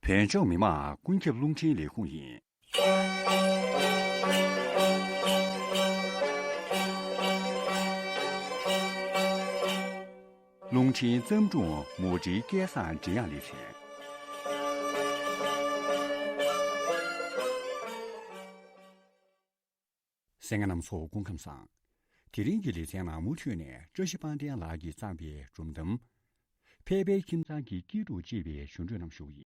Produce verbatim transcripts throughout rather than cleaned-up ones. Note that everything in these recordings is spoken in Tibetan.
བོད་ལྗོངས་མི་དམངས་ཀུན་ཁྱབ་རླུང་འཕྲིན་ལས་ཁུངས་ཡིན། རླུང་འཕྲིན་བརྩམས་སྒྲུང་མུ་འབྲེལ་སྐལ་བཟང་འབྲི་དབྱངས་ལེ་ཚན། གསན་མཁན་རྣམ་ཚོ་སྐུ་ཁམས་བཟང་། དེ་རིང་གི་ལེ་ཚན་ནང་མུ་མཐུད་ནས་བཀྲ་ཤིས་དཔལ་ལྡན་ལགས་ཀྱིས་བརྩམས་པའི་སྒྲུང་གཏམ། ཕལ་པའི་ཁྱིམ་ཚང་གི་སྐྱིད་སྡུག་ཅེས་པའི་ཞུ་འཕྲོས་རྣམས་ཞུ་གི་ཡིན།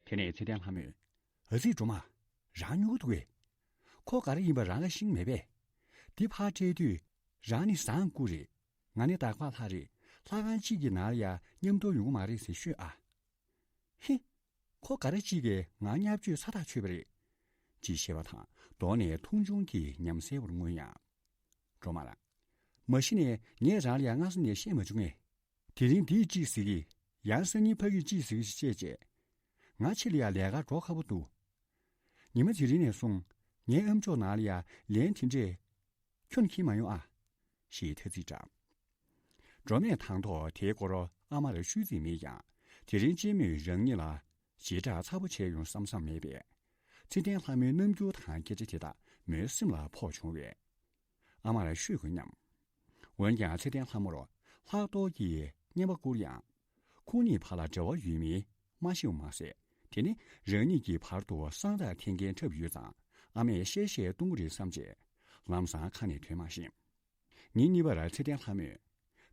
དེ་ནས་ཚེ་བརྟན་ལྷ་མོས། ཨ་ཙི་སྒྲོལ་མ། རང་སྨྱོ་གི་འདུག་གས། ཁོ་ག་རེ་ཡིན་པ་རང་ལ་ཤེས་ཀྱི་མེད་པས། འདི་ཕར་སྤྲད་དུས་རང་ནི་བཟང་སྐུ་རེད། ང་ནི་དྭགས་པ་ལྷ་རེད། ལྷ་ཁང་གཅིག་གི་ནང་ལ་ཡང་མཉམ་དུ་ཡོང་གི་མ་རེད་ཟེར་ཤོད་ཨ། ཧི། ཁོ་ག་རེ་གཅིག་གིས་ང་བརྙས་བཅོས་ཚ་ཐག་ཆོད་པ་རེད། ཅེས་བཤད་པ་དང་གདོང་ནས་མཐོང་ཆུང་གི་ཉམས་གསལ་བོར་མངོན་ཡང་། སྒྲོལ་མ་ལགས། མ་གཞི་ནས་ངས་རང་ལ་ཡང་སྔ་ས་ནས་བཤད་མ་བྱུང་ངས། དེ་རིང་འདིས་ཅི་ཟེར་གི། ཡང་སང་ཉིན་ཕ་གིར་ཅི་ཟེར་གི་ཞེས་བཤད་རྗེས། ང་ཕྱི་ལ་ཡང་ལས་ཀར་འགྲོ་ཁག་པོ་འདུག་ཉི་མ་དེ་རིང་ནས་བཟུང་ངའི་ཨ་མཆོག་ནང་ལ་ཡང་ལན་དེ་འདྲས་ཁྱོན་འཁྱེར་མ་ཡོང་ཨ། ཞེས་ཐ་ཚིག་བཀྲམ། སྒྲོལ་མས་དང་ཐོག་དེའི་སྐོར་ཨ་མར་ཤོད་རྩིས་མེད་ཀྱང་དེ་རིང་སྐྱེས་མོས་རང་ཉིད་ལ་ཞེ་དྲག་ཚ་པོ་བྱས་ཡོང་བསམ་བསམ་མེད་པས། ཚེ་བརྟན་ལྷ་མོའི་རྣམ་འགྱུར་དང་སྐད་ཆ་དེ་དག་མོའི་སེམས་ལ་ཕོག་བྱུང་བས། ཨ་མར་ཤོད་དགོས་སྙམ། འོན་ཀྱང་ཚེ་བརྟན་ལྷ་མོར་ལྷག་རྡོར་གྱིས་བརྙས་པ་བསྐུར་ཡང་། ཁོང་གཉིས་བར་ལ་འབྲེལ་བ་ཡོད་མིན་མ་ཤེས་པ་མ་ཟད། དེ་ནི་རང་ཉིད་ཀྱི་བར་དུ་གསང་རྟགས་འཐེན་མཁན་འཁྲབ་ཡོད་ཙང་ཨ་མས་བཤད་བཤད་གཏོང་གི་རེད་བསམ་རྗེས། ལམ་སང་ཁ་ནས་ཐོན་མ་ཤེས། ཉིན་གཉིས་པར་ཚེ་བརྟན་ལྷ་མོས།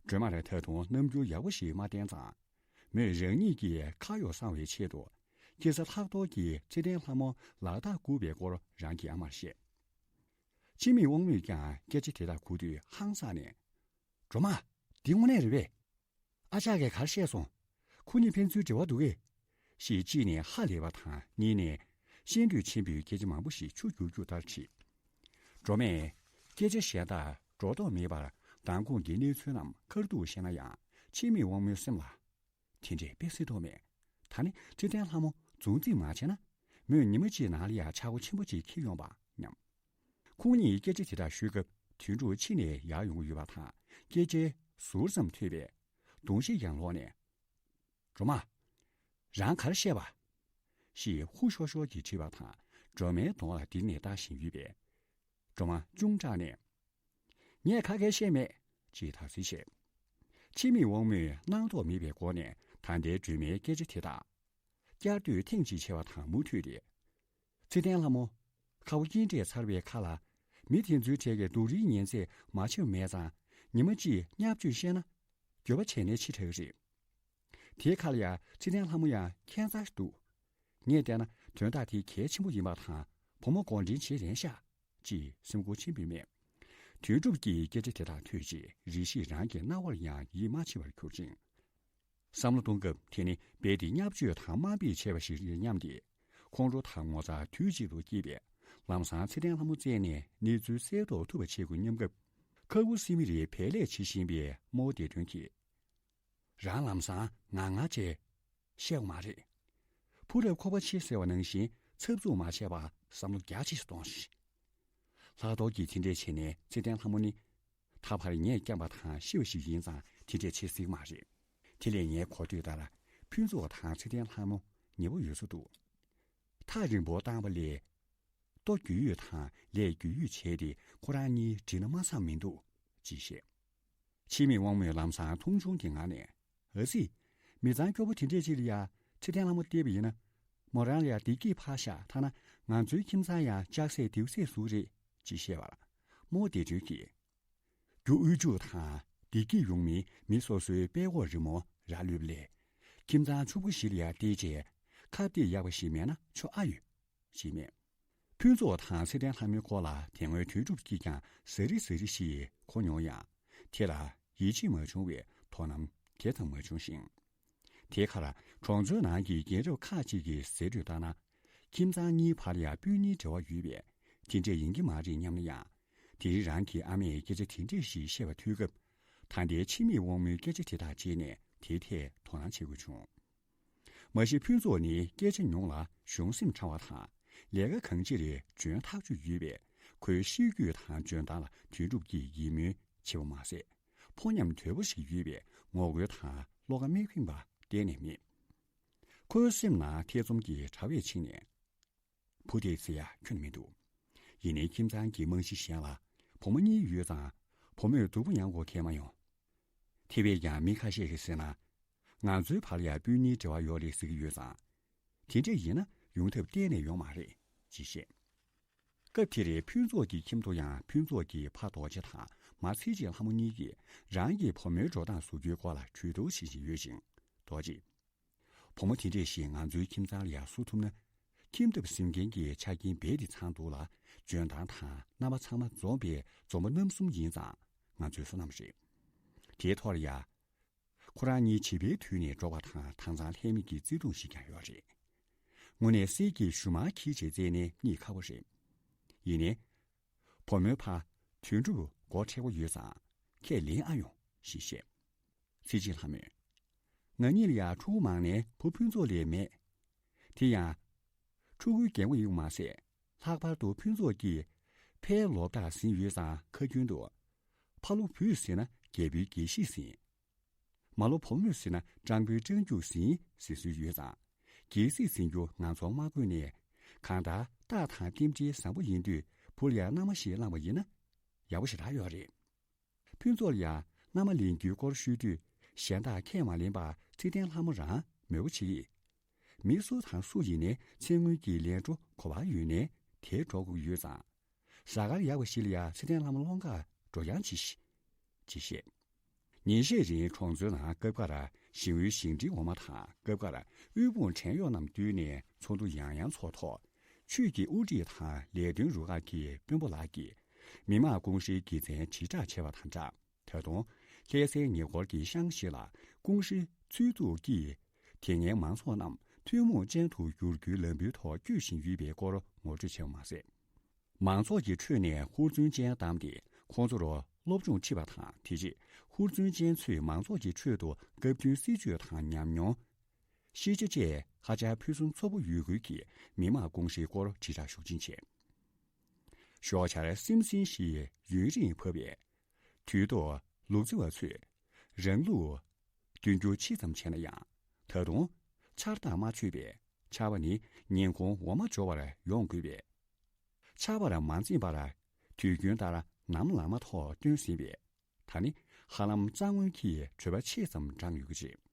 སྒྲོལ་མར་ད་དུང་རྣམ་འགྱུར་ཡག་པོ་ཞིག་མ་བསྟན་ཙང་། མོས་རང་ཉིད་ཀྱིས་ཁ་གཡོག་སང་བའི་ཆེད་དུ། སྐྱེ་ས་ལྷག་རྡོར་གྱིས་ཚེ་བརྟན་ལྷ་མོ་ལག་རྟགས་བསྐུར་བའི་སྐོར་རང་གི་ཨ་མར་བཤད། འཆི་མེད་དབང་མོས་ཀྱང་སྐད་ཆ་དེ་དག་གོ་དུས་ཧང་སངས་ནས། སྒྲོལ་མ། འདི་དངོས་གནས་རེད་པས། ཨ་ཅག་གིས་ག་རེ་བཤད་སོང་། ཁོ་གཉིས་ཕན་ཚུན་འབྲེལ་བ་འདུག་གས། ཞེས་གཅིག་ནས་ཧ་ལས་པ་དང་གཉིས་ནས་ཤེས་འདོད་ཆེན་པོས་སྐད་ཆ་མང་པོ་ཞིག་ཆུ་རྒྱུག་རྒྱུག་ལྟར་དྲིས། སྒྲོལ་མས་སྐད་ཆ་གཞན་དག་སྒྲོག་མདོག་མེད་པར་མདང་དགོང་གི་གནས་ཚུལ་རྣམས་ཁ་ཐུག་བཤད་ན་ཡང་འཆི་མེད་དབང་མོའི་སེམས་ལ། དེ་འདྲས་དཔེ་སྲིད་དོ་མེད། ད་ནི་ཚེ་བརྟན་ལྷ་མོ་རྫུན་རྩིས་མ་བྱས་ན། མོས་ཉི་མ་གཅིག་ནང་ལ་ཡང་ཆག་སྒོ་ཆེན་པོ་ཅིག་འཁྱེར་ཡོང་པ་སྙམ། ཁོང་གཉིས་སྐད་ཆ་དེ་དག་ཞུས་སྐབས་དོན་གྲུབ་ཕྱི་ནས་ཡར་ཡོང་གི་ཡོད་པ་དང་སྐད་ཆའི་ཟུར་ཙམ་ཐོས་པས། གདོང་ཤེས་ཀྱང་ལོག་ནས། སྒྲོལ་མ། རང་ག་རེ་བཤད་པ། ཞེས་ཧུ་ཤོ་ཤོ་གིས་དྲིས་པ་དང་སྒྲོལ་མའི་གདོང་ལ་དེ་ནས་ལྟ་བཞིན་ཡོད་པས། སྒྲོལ་མ་ཅུང་སྐྲག་ནས། ངས་ཁ་སྐད་བཤད་མེད། ཅེས་ཐ་ཚིག་བཤད། འཆི་མེད་དབང་མོས་སྣང་དོགས་མེད་པའི་སྒོ་ནས་ད་ལྟའི་སྒྲོལ་མའི་སྐད་ཆ་དེ་དག་བསྐྱར་ཟློས་ཐེངས་གཅིག་བྱས་པ་དང་མུ་མཐུད་དེ། ཚེ་བརྟན་ལྷ་མོ། ཁ་བ་སྐྱེས་འབྲས་ཚར་བའི་ཁ་ལ། མི་དེ་ཚོའི་གྲས་ཀྱི་སྡུག་རིའི་ཉེན་ཚད་མ་ཆེ་བ་མེད་ཙང་ཉི་མ་གཅིག་བརྙས་བཅོས་བཤད་ན། འགྱོད་པ་བྱས་ནས་ཕྱི་དྲགས་རེད། དེའི་ཁ་ལ་ཡ་ཚེ་བརྟན་ལྷ་མོ་ཡང་ཁྱད་མཚར་ཞིག་འདུག་ངས་བལྟས་ན་དོན་དག་དེ་གལ་ཆེན་པོ་ཡིན་པ་དང་བུ་མོ་མགོ་འདྲེན་བྱེད་རན་ཤག་ཅེས་སེམས་ཁུར་ཆེན་པོས་སྨྲས། དོན་གྲུབ་ཀྱིས་སྐད་ཆ་དེ་དག་ཐོས་རྗེས་རེ་ཞིག་རང་གི་རྣ་བར་ཡང་ཡིད་མ་ཆེས་པར་གྱུར་ཅིང་། བསམ་བློ་གཏོང་སྐབས་དེ་ནི་རྦད་དེ་བརྙས་བཅོས་དང་དམའ་འབེབས་བྱས་པ་ཞིག་རེད་སྙམ་སྟེ། ཁོང་ཁྲོ་དང་ངོ་ཚ་དུས་གཅིག་ཏུ་སྐྱེས་པས་ལམ་སང་ཚེ་བརྟན་ལྷ་མོ་བཙལ་ནས་གནས་ཚུལ་གསལ་རྟོགས་ཐུབ་པ་བྱེད་དགོས་སྙམ་སྐབས། ཁ་ཁུ་སིམ་མེར་བལ་ལས་བྱེད་བཞིན་པའི་རྨོ་བདེ་དོན་གྱིས། རང་ལམ་སང་ང་ང་བྱས། བཤད་དགོས་མ་རེད། ཕོ་རབ་ཁོག་པ་ཆེ་ཟེར་བ་ནང་བཞིན་འཚབ་འཚུབ་མ་བྱས་པར་བསམ་བློ་རྒྱ་ཆེ་ཞིག་གཏོང་ཞིག་ལྷག་རྡོར་གྱིས་དེ་འདྲས་བྱས་ནས་ཚེ་བརྟན་ལྷ་མོ་ནི། ད་བར་ངས་བསྐྱངས་པ་དང་ཤི་བ་ཞིག་ཡིན་ཙང་དེ་འདྲས་བྱེད་སྲིད་མ་རེད། དེ་ལས་ངའི་གོ་ཐོས་ལྟར་ཕུན་ཚོགས་དང་ཚེ་བརྟན་ལྷ་མོ་ཉེ་པོ་ཡོད་ས་འདུག་ཐག་རིང་པོ་བཏང་བ་ལས། ལྟོ་རྒྱུས་ཡོད་དང་ལས་རྒྱུས་ཡོད་བྱས་ཏེ་ཁོ་རང་གཉིས་འགྲིག་ན་མ་བསམ་མི་འདུག་ཅེས་བཤད། འཆི་མེད་དབང་མོས་ལམ་སང་མཐོང་ཆུང་གི་ངང་ནས། ཨ་ཙི། མི་ཚང་སྐྱོ་པོ་དེ་འདྲས་ཅིག་ལ་ཡ་ཚེ་བརྟན་ལྷ་མོ་བལྟས་པ་ཡིན་ན། མོ་རང་ལ་ཡ་བདེ་སྐྱིད་ཕར་བཞག་ཐ་ན་ང་ཚོའི་ཁྱིམ་ཚང་ཡང་ལྕགས་སྲེག་རྡེའུ་སྲེག་ཟུག་རེད་ཅེས་བཤད་པར། རྨོ་བདེ་དོན་གྱིས། རྒྱུ་དབུལ་ཕྱུག་དང་བདེ་སྐྱིད་ཡོང་མིན་མི་སོ་སོའི་དཔྲལ་འོག་རི་མོ་རག་ལུས་པ་ལས། ཁྱིམ་ཚང་ཕྱུག་པོ་ཞིག་ལ་ཡ་བལྟས་རྗེས་ཁ་གཏད་ཡག་པ་ཞིག་མེད་ན་ཆོ་ཨ་ཡོད། ཞེས་སྨྲས། ཕུན་ཚོགས་དང་ཚེ་བརྟན་ལྷ་མོའི་སྐོར་ལ་དེ་སྔོན་དོན་གྲུབ་ཀྱིས་ཀྱང་ཟ་རི་ཟ་རི་ཞེས་གོ་མྱོང་ཡང་། དེ་ལ་ཡིད་ཆེས་མ་བྱུང་བའི་དོ་སྣང་དེ་ཙམ་མ་བྱུང་ཞིང་། དེ་ཁར་གྲོང་ཚོའི་ནང་གི་རྒན་རབས་ཁག་ཅིག་གིས་ཟེར་སྒྲོས་ལྟར་ན། ཁྱིམ་ཚང་གཉིས་བར་ལ་ཡང་སྤུན་གཉིས་འབྲེལ་བ་ཡོད་པས་དེ་འདྲས་ཡིན་གྱི་མ་རེད་སྙམ་ན་ཡང་། དེ་རིང་རང་གི་ཨ་མས་སྐད་ཆ་དེ་འདྲས་ཤིག་བཤད་པ་ཐོས་སྐབས། ད་ལྟའི་ཕྱི་མིག་དབང་མོའི་སྐད་ཆ་དེ་དག་བརྗེད་ནས་དེའི་ཐད་དོ་སྣང་བྱེད་དགོས་བྱུང་། མ་གཞི་ཕུན་ཚོགས་ནི་སྐད་ཆ་ཉུང་ལ་གཞུང་སེམས་ཕྲ་བ་དང་། ལས་ཀ་གང་ཅིར་འཇོན་ཐག་ཆོད་ཡོད་པས། ཁོའི་གཤིས་རྒྱུད་དང་འཇོན་ཐང་ལ་དོན་གྲུབ་ཀྱིས་ཡིད་སྨོན་བྱེད་པ་མ་ཟད། ཕོ་ཉམས་དོད་པོ་ཞིག་ཡོད་པས་ངོ་རྒོལ་དང་བློ་ཁ་མི་ཕན་པ་གཏན་ནས་མེད། ཁོའི་སེམས་ནང་ཐེ་ཚོམ་གྱི་དྲ་བས་ཕྱིས་ནས། བུ་དེ་ཟེར་ཡ་ཁྱོན་ནས་མི་འདུག། ཡིན་ནའི་ཁྱིམ་ཚང་གི་རྨང་གཞི་གཞན་ལ་བུ་མོ་གཉིས་ཡོད་ཙང་། བུ་མོས་སྡུག་པོ་མྱངས་དགོས་གལ་མ་ཡོང་། དེ་བས་ཀྱང་མི་ཁ་ཤས་ཤིག་ཟེར་ན། ང་ཚོའི་བར་ལ་ཡ་སྤུན་གཉིས་འབྲེལ་བ་ཡོད་རེད་ཟེར་གྱི་ཡོད་ཙང་། དེ་འདྲས་ཡིན་ན་ཡོང་ཐབས་གཏན་ནས་ཡོད་མ་རེད་ཅེས་བཤད། སྐབས་དེར་ཕུན་ཚོགས་ཀྱི་ཁྱིམ་དུ་ཡང་ཕུན་ཚོགས་ཀྱི་ཕ་རྡོ་རྗེ་དང་མ་ཚེ་རྗེ་ལྷ་མོ་གཉིས་ཀྱིས་རང་གི་བུ་མོའི་འགྲོ་སྟངས་བཟོ་རྒྱུའི་སྐོར་ལ་གྲོས་བསྡུར་བྱེད་བཞིན་ཡོད་ཅིང་། རྡོ་རྗེས། བུ་མོ་དེ་འདྲས་ཤིག་ང་ཚོའི་ཁྱིམ་ཚང་ལ་ཡང་བསུ་ཐུབ་ན། ཁྱིམ་ཐབ་ཟིན་མཁན་གྱི་ཆ་རྐྱེན་རྦད་དེ་ཚང་འདུག་ལ། འཇོན་ཐང་དང་རྣམ་པ་ཚང་མ་འཛོམས་པའི་འཛོམས་པ་རྣམ་གསུམ་ཡིན་ཙང་ང་ཚོའི་བསོད་ནམས་རེད། དེའི་ཐོག་ལ་ཡ། ཁོ་རང་གཉིས་བྱིས་པའི་དུས་ནས་འགྲོགས་པ་དང་དྭངས་གཙང་ལྷད་མེད་ཀྱི་བརྩེ་དུང་ཞིག་ཀྱང་ཡོད་རེད། དངོས་གནས་གསེར་གྱི་ཞུ་མར་འཁྱིལ་བྱས་བཙལ་ནས་རྙེད་ཁག་པོ་རེད། ཡིན་ནའི། བུ་མོའི་ཕ་དོན་གྲུབ་མགོ་མཁྲེགས་པོ་ཡོད་ཙང་ཁས་ལེན་ཨ་ཡོང་ཞེས་བཤད། ཚེ་སྐྱིད་ལྷ་མོས། ང་གཉིས་ལ་ཡང་ཕྲུ་གུ་མང་ནས་བུ་ཕུན་ཚོགས་ལས་མེད། དེ་ཡང་། ཕྲུ་གུའི་རྒན་པོ་ཡིན་པ་མ་ཟད། ལྷག་པར་དུ་ཕུན་ཚོགས་ཀྱིས་ཕའི་ལོ་རྟགས་ཟིན་ཡོད་ཙང་ཁ་རྒྱུན་དུ། ཕ་ལོ་བུས་ཟིན་ན་རྒྱལ་པོའི་རྒྱལ་གཞིས་ཟིན། མ་ལོ་བུ་མོས་ཟིན་ན་སྤྲང་པོའི་སྤྲང་རྒྱུག་ཟིན་ཟེར་སྲོལ་ཡོད་ཙང་། རྒྱལ་སྲིད་ཟིན་རྒྱུ་ང་ཚོར་མ་དགོས་ནས། གང་ལྟར་རྟགས་དང་རྟེན་འབྲེལ་བཟང་པོ་ཡིན་དུས་བུ་ལ་ཡང་མནའ་མ་ཞིག་བླངས་པ་ཡིན་ན། ཡག་པོ་ཞེ་དྲག་ཡོད་རེད། ཕུན་ཚོགས་ལ་ཡང་མནའ་མ་ལེན་རྒྱུའི་སྐོར་ཤོད་དུས་གཞན་དག་ཁས་མ་ལེན་པར་ཚེ་བརྟན་ལྷ་མོ་རང་མོས་པོ་བྱེད་ཀྱི། མི་སུ་དང་སུ་ཡིན་ནའི་ཚེ་སྔོན་གྱི་ལས་འཕྲོ་གོ་བ་ཡོད་ནའི་དེར་འགྲོ་དགོས་ཀྱི་ཡོད་ཙང་། གཟའ་སྐར་ཡག་པ་ཞིག་ལ་ཡང་ཚེ་བརྟན་ལྷ་མོ་སློང་གར་འགྲོ་ཡང་བྱེད་ཤིག་ཅེས་བཤད། ཉིན་ཤས་རིང་གྲོང་ཚོའི་ནང་སྐབས་འགར་ཞིང་ཨུའི་ཞིང་འབྲེལ་འོག་མ་དང་སྐབས་འགར་དབུལ་ཕོངས་བྲན་གཡོག་རྣམས་བསྡུས་ནས་ཚོགས་འདུ་ཡང་ཡང་འཚོགས་ཐོག་ཆོས་ཀྱི་དབུ་ཁྲིད་དང་ལས་དོན་རུ་ཁག་གི་དཔོན་པོ་ལགས་ཀྱིས་མི་དམངས་ཀུང་སིའི་དགེ་མཚན་དྲིལ་བསྒྲགས་བྱས་པ་དང་སྦྲགས། ད་དུང་ལྷ་སའི་ཉེ་འཁོར་གྱི་ཤང་ཞིག་ལ་ཀུང་སི་ཚུགས་ཐུབ་ཀྱིས་དེ་སྔའི་མང་ཚོགས་རྣམས་ཐུན་མོང་ཅན་དུ་འགྱུར་རྒྱུའི་ལམ་བུའི་ཐོག་སྐྱོད་བཞིན་ཡོད་པའི་སྐོར་ངོ་སྤྲོད་བྱས་པ་མ་ཟད། མང་ཚོགས་ཀྱི་ཁྲོད་ནས་ཧུར་བརྩོན་ཅན་བདམས་ཏེ་ཁོང་ཚོར་སློབ་སྦྱོང་ཁྲིད་པ་དང་། དེ་རྗེས་ཧུར་བརྩོན་ཅན་ཚོས་མང་ཚོགས་ཀྱི་ཁྲོད་དུ་སྐབས་བསྟུན་སྲིད་བྱུས་དང་ཉམས་མྱོང་། ཤེས་བྱ་བཅས་ཧ་ཅང་ཕུན་སུམ་ཚོགས་པོ་ཡོད་ཁུལ་གྱིས་མི་དམངས་ཀུང་སིའི་སྐོར་དྲིལ་བསྒྲགས་ཤུགས་ཆེན་བྱས། ཞོགས་ཇར་སེམས་སྲིང་ཞིག་ཡུན་རིང་བབས་པས། དུས་ཐོག་ལུག་རྫི་བ་ཚོས་རང་ལུགས་འདོན་རྒྱུ་ཇི་ཙམ་བྱས་ན་ཡང་། ད་དུང་ཆར་ཐག་མ་ཆོད་པས་ཆར་པ་ནི་ཉིན་གུང་འོ་མ་འཇོ་བར་ཡོང་དགོས་པས། ཆར་པར་མ་འཛེམས་པར་དུས་རྒྱུན་ལྟར་ནམ་ལངས་མ་ཐོག་བཏོན་ཟིན་པས། ད་ནི་ཧ་ལམ་རྩྭ་སྔོན་གྱི་དྲོད་པ་ཆེ་ཙམ་འགྲངས་ཡོད་ཀྱི་རེད།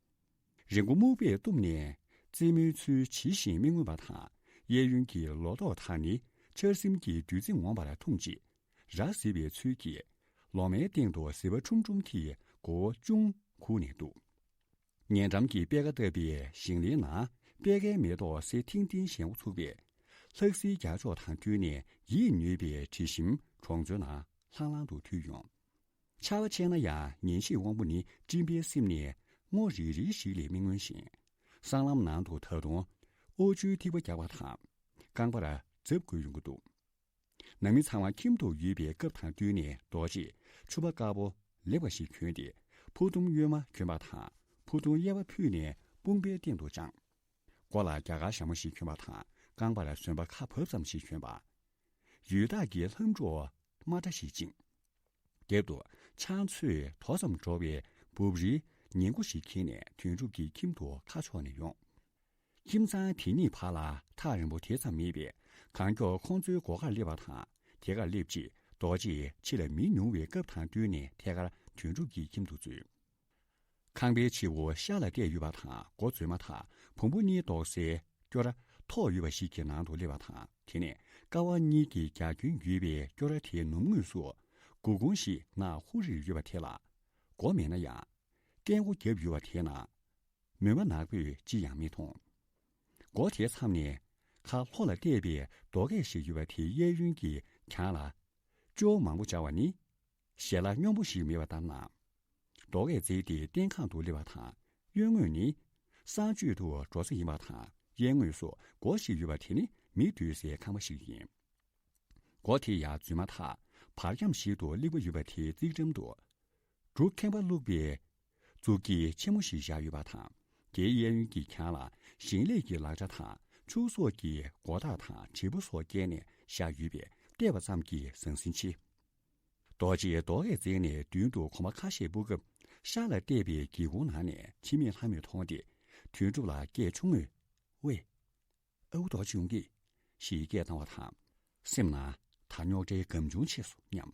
རི་མགོ་སྨུག་པས་བཏུམས་ནས་རྩེ་མོའི་ཚུལ་ཇི་བཞིན་མི་མངོན་པ་དང་། གཡས་གཡོན་གྱི་ལོ་ཏོག་དག་ནི་ཆར་ཟིམ་གྱི་བདུད་རྩི་ངོམ་པར་འཐུང་རྗེས། ར་བཟི་བའི་ཚུལ་གྱིས་ལོ་མའི་སྟེང་དུ་ཟིལ་པ་ཁྲུམ་ཁྲུམ་གྱིས་མགོ་བོ་ཅུང་གུག་ནས་འདུག། ཉེ་འགྲམ་གྱི་པད་ཁ་བཏབ་པའི་ཞིང་ལེའི་ནང་པད་ཁའི་མེ་ཏོག་སེར་ཐིང་ཐིང་ཞེན་པོ་ཚུགས་པས། ལྷག་བསིལ་རྒྱག་ཕྱོགས་དང་བསྟུན་ནས་ཡིད་མྱོས་པའི་དྲི་ཞིམ་གྲོང་ཚོའི་ནང་ལྷང་ལྷང་དུ་འཐུལ་ཡོང་། ཆར་པ་ཆད་ན་ཡང་ཉིན་ཤས་དབང་པོ་ནི་སྤྲིན་པའི་གསེབ་ནས་སྔོ་རིལ་རིལ་ཞིག་ལས་མི་མངོན་ཞིང་། སྲང་ལམ་ནང་དུ་ད་དུང་ཨོ་ཆུའི་ཐིགས་པ་རྒྱག་པ་དང་རྐང་པར་འཛབ་དགོས་ཡོང་གི་འདུག། ནང་མི་ཚང་མ་ཁྱིམ་དུ་ཡོད་པའི་སྐབས་དང་བསྟུན་ནས་རྡོ་རྗེས་ཕྱུ་པ་དཀར་པོ་ལེགས་པ་ཞིག་གྱོན་ཏེ་ཕུ་ཐུང་གཡོན་མ་གྱོན་པ་དང་ཕུ་ཐུང་གཡས་པ་ཕུད་ནས་དཔུང་པའི་སྟེང་དུ་དཔྱངས། མགོ་ལ་རྒྱ་གར་ཞྭ་མོ་ཞིག་གྱོན་པ་དང་རྐང་པར་ཟོན་པ་ཁ་བབས་ཙམ་ཞིག་གྱོན་པ། ཡུལ་བདག་གི་ལྷམ་སྒྲོག་དམར་ཁྲ་ཞིག་བཅིངས། རྒྱབ་ཏུ་ཆང་མཆོད་དོ་ཙམ་འགྲོ་བའི་འབུབ་རིལ་ཉེན་མཁོ་ཞིག་འཁྱེར་ནས་དོན་གྲུབ་ཀྱི་ཁྱིམ་དུ་ཁ་ཕྱོགས་ནས་ཡོང་། ཁྱིམ་ཚང་དེ་གཉིས་བར་ལ་ཐག་རིང་པོ་དེ་ཙམ་མེད་པས་གང་མགྱོགས་ཁོང་ཚོའི་སྒོ་ཁར་སླེབས་པ་དང་། དེ་ཁར་སླེབས་རྗེས་རྡོ་རྗེས་ཕྱི་ལ་མི་ཉུང་བའི་སྐབས་དང་བསྟུན་ནས་ཐད་ཀར་དོན་གྲུབ་ཀྱི་ཁྱིམ་དུ་འཛུལ། ཁང་པའི་ཕྱི་སྒོ་ཤར་ལ་བལྟས་ཡོད་པ་དང་། སྒོ་འཛུལ་མ་ཐག་བུམ་པ་གཉིས་འདོགས་སའི་སྐྱོ་ར་ཐོག་ཡོད་པ་ཞིག་གི་ནང་དུ་སླེབས་པ་དང་། དེ་ནས་ཀ་བ་གཉིས་ཀྱི་རྒྱ་ཁྱོན་ཡོད་པའི་སྐྱོ་ར་དེའི་ནུབ་ངོས་སུ་སྒོ་ཁུང་ཞིག་ནག་ཧུ་རེར་ཡོད་པ་དེ་ལ། སྒོ་མེད་ན་ཡང་སྐས་སྒོ་བརྒྱབ་ཡོད་པ་དེའི་ནང་མུན་པ་ནག་པོས་ཅི་ཡང་མི་མཐོང་། སྒོ་དེའི་མཚམས་ནས་ ཁ་ལྷོ་ལ་བལྟས་པའི་རྡོ་སྐས་ཤིག་ཡོད་པ་དེའི་གཡས་གཡོན་གྱི་གྱང་ལ་ཅོག་མང་པོ་སྦྱར་བ་ནི། ཞལ་ལག་སྙོམས་པོ་ཞིག་མེད་པ་ལྟར་སྣང་། རྡོ་སྐས་འཛེགས་ཏེ་སྟེང་ཁང་དུ་སླེབས་པ་དང་། གཡོན་ངོས་ནི་གསང་སྤྱོད་དུ་འགྲོ་ས་ཡིན་པ་དང་། གཡས་ངོས་སུ་སྒོ་ཞིག་ཡོད་པ་དེ་ནི་མི་སྡོད་སའི་ཁང་པ་ཞིག་ཡིན། སྒོ་དེ་ཡང་འཛུལ་མ་ཐག་བར་ཁྱམས་ཤིག་ཏུ་སླེབས་ཀྱི་ཡོད་པ་དེའི་རྩིག་འགྲམ་དུ། འབྲུ་ཁེངས་པ་བླུགས་པའི་གཙུག་གི་ཆེན་མོ་ཞིག་བཞག་ཡོད་པ་དང་། དེའི་གཡས་གཡོན་གྱི་གྱང་ལ་ཞིང་ལས་ཀྱི་ལག་ཆ་དང་ཕྱུགས་ཟོག་གི་སྒོ་ཐག་དང་བྱེ་ཕོ་སོགས་བཀལ་ནས་བཞག་ཡོད་པས་བལྟས་པ་ཙམ་གྱིས་ཟང་ཟིང་ཆེ། རྡོ་རྗེས་རྡོ་སྐས་འཛེགས་ནས་མདུན་དུ་གོམ་པ་ཁ་ཤས་སྤོ་སྐབས། ཤར་ལ་བལྟས་པའི་སྒེའུ་ཁུང་ནང་ནས་འཆི་མེད་ལྷ་མོས་མཐོང་སྟེ། དོན་གྲུབ་ལ་སྐད་ཆུང་ངུས། ཝེ། ཨའུ་རྡོ་རྗེ་ཡོང་གི་ཞེས་སྐད་བཏང་བ་དང་། སེམས་ནང་ད་རྙོག་དྲའི་སྒམ་ཆུང་ཆེ་སོང་སྙམ།